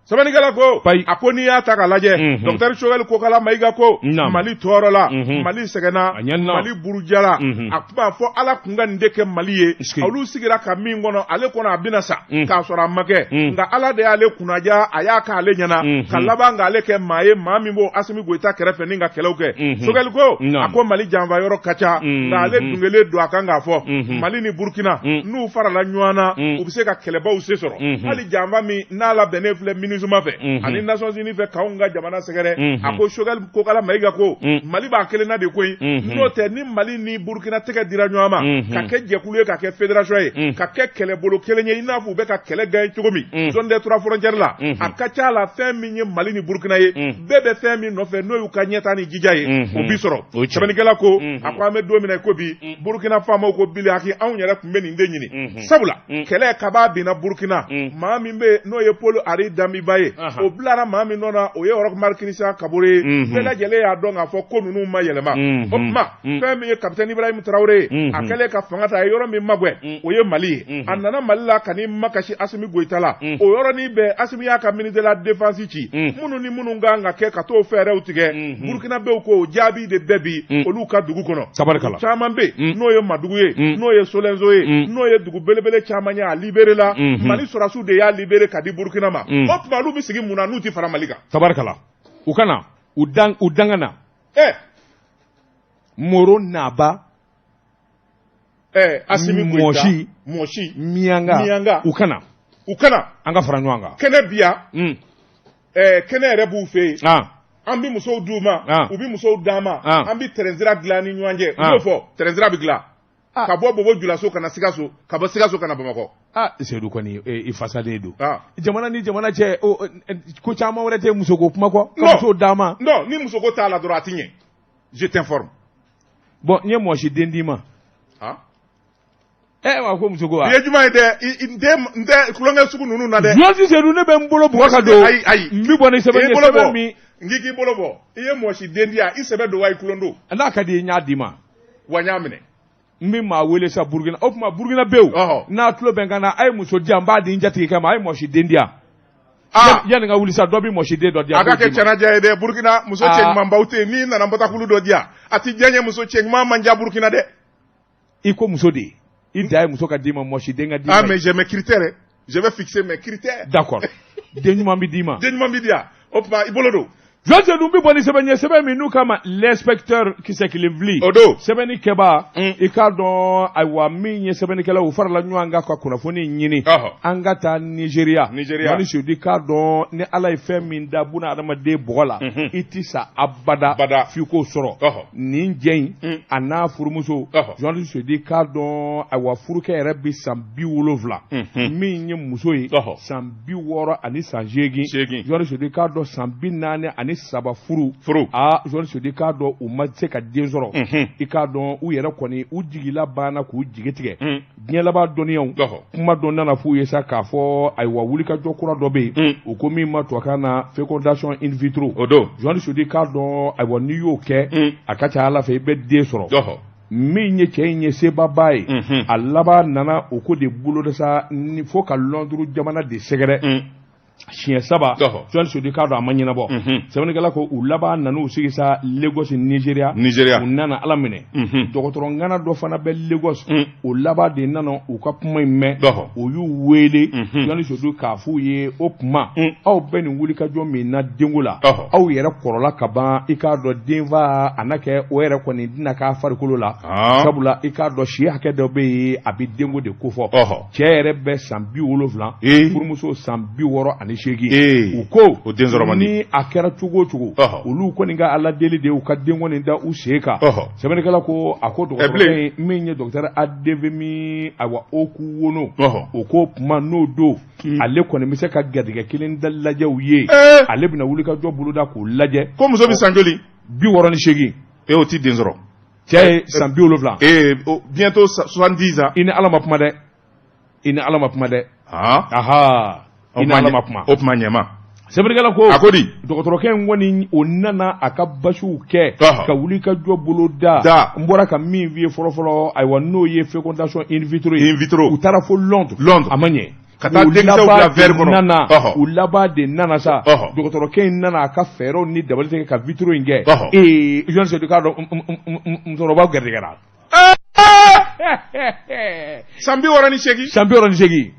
Sɛbɛnnikɛla ko, Payi. a ko n'i y'a ta k'a lajɛ, docteur Choguel Kokala Maïga ko, Mali tɔɔrɔ la, Mali sɛgɛnna, A ɲanina. Mali burujala, a kuma fɔ Ala kun ka nin de kɛ Mali ye. Est-ce que- Olu sigira ka min kɔnɔ, ale kɔnɔ a bɛna sa k'a sɔrɔ a ma kɛ, nka Ala de y'ale kunnaja, a y'a k'ale ɲɛna, ka laban k'ale kɛ maa ye, maa min b'o Assimi Goïta kɛrɛfɛ ni ka kɛlɛw kɛ. Choguel ko, a ko Mali janfa yɔrɔ ka ca, nka ale dungelen don a kan k'a fɔ Mali ni Burkina n'u farala ɲɔgɔn na, u bɛ se ka kɛlɛbaw se sɔrɔ. Hali janfa min n'a labɛnnen filɛ MINUSMA fɛ ani Nations Unies fɛ k'anw ka jamana sɛgɛrɛ, a ko Choguel Kokala Maïga ko, Mali b'a kelen na de koyi, n'o tɛ ni Mali ni Burkina tɛgɛ dira ɲɔgɔn ma, ka kɛ jɛkulu ye, ka kɛ fédération ye, ka kɛ kɛlɛbolo kelen ye, i n'a fɔ u bɛ ka kɛlɛ gagner cogo min zone des trois frontières la, a ka ca la fɛn min ye Mali ni Burkina ye, bɛɛ bɛ fɛn min nɔfɛ n'o y'u ka ɲɛtaa ni jija ye, o bi sɔrɔ. O ye tiɲɛ. Sɛbɛnnikɛla ko, a ko an bɛ don min na i ko bi, Burkina faamaw ko bili haki, anw yɛrɛ tun bɛ nin de ɲini, sabula kɛlɛ kaba binna Burkina, maa min bɛ yen n'o ye Paul Henri Damiba ye, o bilara maa min nɔ na, o ye Roch Marc Christian Kaboré ye. Bɛɛ lajɛlen y'a dɔn k'a fɔ ko ninnu ma yɛlɛma. O tuma, fɛn min ye capitaine Ibrahim Traoré ye, a kɛlen ka fanga ta, a ye yɔrɔ min magɛn, o ye Mali ye. A nana Mali la ka n'i makasi Assimi Goïta la, o yɔrɔnin bɛɛ Assimi y'a ka ministre de la défense ci, minnu ni minnu kan ka kɛ ka t'o fɛɛrɛw tigɛ, Burkinabéw ko o jaabi de bɛɛ bi olu ka dugu kɔnɔ. Tabarikala. Caman bɛ yen n'o ye Madugu ye, n'o ye Solenzo ye, n'o ye dugu belebele caman ye, a libéré la, Mali sɔrɔdasiw de y'a libéré ka di Burkina ma. O tuma olu bɛ sigi mun na n'u tɛ fara Mali kan? Tabarikala. U kana u dan u dangana. Moro Naba. Assimi Goïta, Mɔsi. Mɔsi. Mianga. Mianga. U kana. U kana. An ka fara ɲɔgɔn kan. Kɛnɛ bi yan, kɛnɛ yɛrɛ b'u fɛ yen. An bɛ musow d'u ma, u bɛ musow d'an ma, an bɛ tɛrɛnsira dilan ni ɲɔgɔn cɛ. U y'o fɔ, tɛrɛnsira bɛ dilan ka bɔ Bobo Julaso ka na Sikaso, ka bɔ Sikaso ka na Bamakɔ. Seydou kɔni, i fasalen don. Jamana ni jamana cɛ, ko caman wɛrɛ tɛ musoko kuma kɔ, ka Non. musow d'an ma. Non, ni musoko t'a la dɔrɔn, a ti ɲɛ. Je t'informe. Bon, n ye mɔsi den d'i ma. Wa ko musoko wa. Bi ye juma ye dɛ, n tɛ tulonkɛ sugu ninnu na dɛ. Journaliste Seydou, ne bɛ n bolo bugɔ ka don. Ayi, ayi. N bɛ bɔ ni sɛbɛn I ye, bolo sɛbɛn bɔ. min. N k'i bolo bɔ. I ye mɔsi den di yan, i sɛbɛ don wa i kulon don. N'a ka di i ye, n y'a d'i ma. Wa n y'a minɛ. N bɛ maa wele sa Burukina. O tuma Burukina bɛ yen. N'a tulo bɛ n kan na, a ye muso di yan, n b'a di n jatigikɛ ma, a ye mɔsi den di yan. Yanni n ka wuli sa, dɔ bɛ mɔsi den dɔ di yan. A ka kɛ n b'o d'i ma. cɛnajɛ ye dɛ, Burukina muso cɛɲumanbaw tɛ yen, n'i nana nbatakulu dɔ di yan, a ti diya n ye, muso cɛɲuman man diya Burukina dɛ. I ko muso de ye. I da ye muso ka d'i ma, mɔsi den ka d'i ma. Ah, mais j'ai mes critères, hein. Je vais fixer mes critères. D'accord. Den ɲuman bɛ d'i ma. Den ɲuman bɛ di yan. O tuma, i bolo don. Joël Seydou bɛ bɔ ni sɛbɛn ye, sɛbɛn min n'u k'a ma L'inspecteur kisɛ kelen fili. O don. Sɛbɛnni kɛbaa, i k'a dɔn, ayiwa, min ye sɛbɛnnikɛlaw, u farala ɲɔgɔn kan ka kunnafoni ɲini. An ka taa Nigéria. Nigéria. Joël Seydou, k'a dɔn ni Ala ye fɛn min da buna adamaden bɔgɔ la, i ti sa abada Abada. f'i k'o sɔrɔ. Nin jɛ in, a n'a furumuso, Joël Seydou, k'a dɔn, ayiwa, furukɛ yɛrɛ bɛ san 70, min ye muso ye, san 60 ani san 8. 8. Joël Seydou, k'a dɔn, san 43 furu. Furu. Aa, Joël Seydou, k'a dɔn, u ma se ka den sɔrɔ. I k'a dɔn, u yɛrɛ kɔni, u jigila banna k'u jigi tigɛ. Diɲɛ laban dɔnniyaw, kuma dɔ nana f'u ye sa k'a fɔ, ayiwa, wulikajɔ kura dɔ bɛ yen, u ko min ma tubabukan na fécondation in vitro. O don. Joël Seydou, k'a dɔn, ayiwa, n'i y'o kɛ, a ka ca Ala fɛ, i bɛ den sɔrɔ. Min ye cɛ in ye, sebaba ye. A laban nana o ko de boloda sa ni fo ka Londres jamana de sɛgɛrɛ siɲɛ saba. Joël Seydou, k'a dɔn, a ma ɲɛnabɔ. Sɛbɛnnikɛla ko u laban nan'u sigi sa Lagos, Nigeria. Nigeria. U nana Ala minɛ, dɔgɔtɔrɔ ŋana dɔ fana bɛ Lagos. O laban de nana u ka kuma in mɛn. O y'u wele, Joël Seydou, k'a f'u ye: o kuma, aw bɛ nin wulikajɔ min na denko la, aw yɛrɛ kɔrɔla ka ban. I k'a dɔn, denfa a na kɛ, o yɛrɛ kɔni tɛna k'a farikolo la, sabula i k'a dɔn, si hakɛ dɔ bɛ yen, a bɛ denko de kofɔ. Cɛ yɛrɛ bɛ san 70, furumuso san 68. U ko O den sɔrɔ man di. ni a kɛra cogo o cogo, olu kɔni ka Ala deli de, u ka den kɔni da u sen kan. Sɛbɛnnikɛla ko a ko dɔgɔtɔrɔkɛ in, min ye docteur Adevemi, ayiwa, Okuwono, o ko kuma n'o don, ale kɔni bɛ se ka garijɛgɛ kelen da lajɛ u ye. Ale bɛna wulikajɔ boloda k'u lajɛ. Ko muso bɛ san joli? 68. E, o ti den sɔrɔ. Cɛ ye san 70. Ee, bientôt 70 ans. I ni Ala ma kuma dɛ, i ni Ala ma kuma dɛ. Aha, i ni Ala ma kuma. O tuma ɲɛma. Sɛbɛnnikɛla ko A ko di? Dɔgɔtɔrɔkɛ in kɔni, o nana a ka basiw kɛ ka wuli ka jɔ bolo da. Da. N bɔra ka min f'i ye fɔlɔfɔlɔ, ayiwa, n'o ye fécondation in vitro ye. In vitro. U taara fo Londres. Londres. A ma ɲɛ. Ka taa U denkisɛw laban bila verre de kɔnɔ. nana, u laban de nana sa, dɔgɔtɔrɔkɛ in nana a ka fɛɛrɛw ni dabali tigɛ ka vitro in kɛ. Ee, Joël Seydou, k'a dɔn, musokɔrɔba gɛrɛgɛra. San 68. San 68,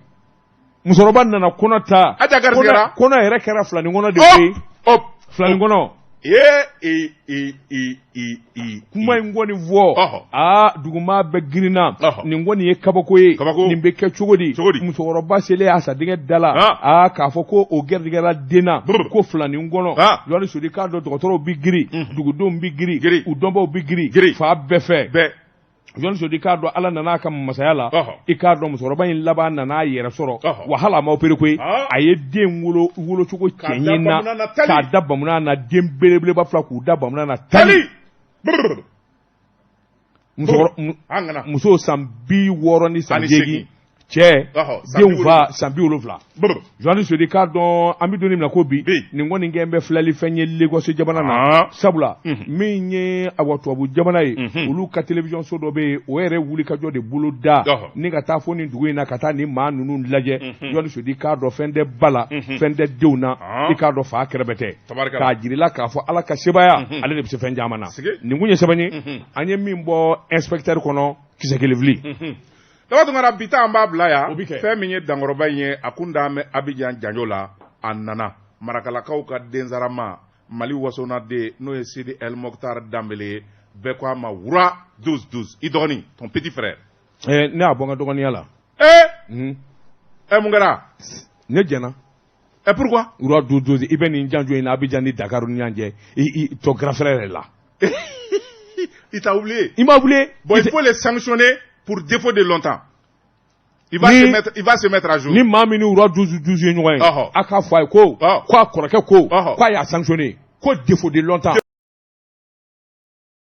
musokɔrɔba nana kɔnɔ ta. Aja garisigɛra. Kɔnɔ yɛrɛ kɛra filani kɔnɔ de ye. Filani kɔnɔ. Ee, e e e e e Kuma in kɔni fɔ, aa, duguma bɛɛ girinna. Nin kɔni ye kabako ye. Kabako. Nin bɛ kɛ cogo di? Cogo di? Musokɔrɔba selen a sadenkɛ da la, aa, k'a fɔ ko o gɛrɛgɛra den na, ko filani kɔnɔ. Joël Seydou, k'a dɔn, dɔgɔtɔrɔw bɛ girin, dugudenw bɛ girin, u dɔnbaw bɛ girin fa bɛɛ fɛ. Bɛɛ. Joël Seydou, k'a dɔn, Ala nana a ka masaya la. I k'a dɔn, musokɔrɔba in laban nana a yɛrɛ sɔrɔ. Wa hali a ma opéré koyi. A ye den wolo wolocogo K'a da cɛɲi na. bamunan na tali. K'a da bamunan na, den belebeleba fila k'u da bamunan na tali. Tali. Brr. Musokɔrɔ An kana. muso san 60 ni san Ani 8, 8. cɛ San denw fa san 70. Brr. Joël Seydou, k'a dɔn, an bɛ don min na ko bi, Bi. nin kɔni kɛ bɛ filɛli fɛn ye Lagos jamana na, sabula min ye, awa, tubabu jamana ye, olu ka télévision so dɔ bɛ yen, o yɛrɛ wulikajɔ de bolo da ni ka taa fo nin dugu in na ka taa nin maa ninnu lajɛ. Joël Seydou, k'a dɔn, fɛn tɛ ba la, fɛn tɛ denw na. I k'a dɔn, fa kɛrɛfɛ tɛ. Tabarikala. K'a jirila k'a fɔ Ala ka sebaaya, ale de bɛ se fɛn caman na. Nin kun ye sɛbɛn ye an ye min bɔ inspecteur kɔnɔ kisɛ kelen fili. Daba Tunkara, bi ta an b'a bila yan. O bi kɛ. Fɛn min ye dankɔrɔba in ye, a kun d'an bɛ Abidjan janjo la. A nana marakalakaw ka densarama, Mali wasonaden, n'o ye Sidi El Mokhtar Danbele ye, bɛɛ ko a ma Wura 12 12, i dɔgɔnin, ton petit frère. Ne y'a bɔ n ka dɔgɔninya la. Ee, ɛ, mun kɛra? Ne jɛna. Ɛ, pourquoi? Wura 12 12, i bɛ nin janjo in na Abidjan ni Dakar ni ɲɔgɔn cɛ, i ton grand frère yɛrɛ la. Il t'a oublié. Il m'a oublié. Bon, il faut les sanctionner pour défaut de longtemps. Il va se mettre, il va se mettre à jour. Ni maa min ni Wura 12 12 ye ɲɔgɔn ye, a k'a fɔ a ye ko ko a kɔrɔkɛ ko k'a y'a sanctionné ko défaut de longtemps.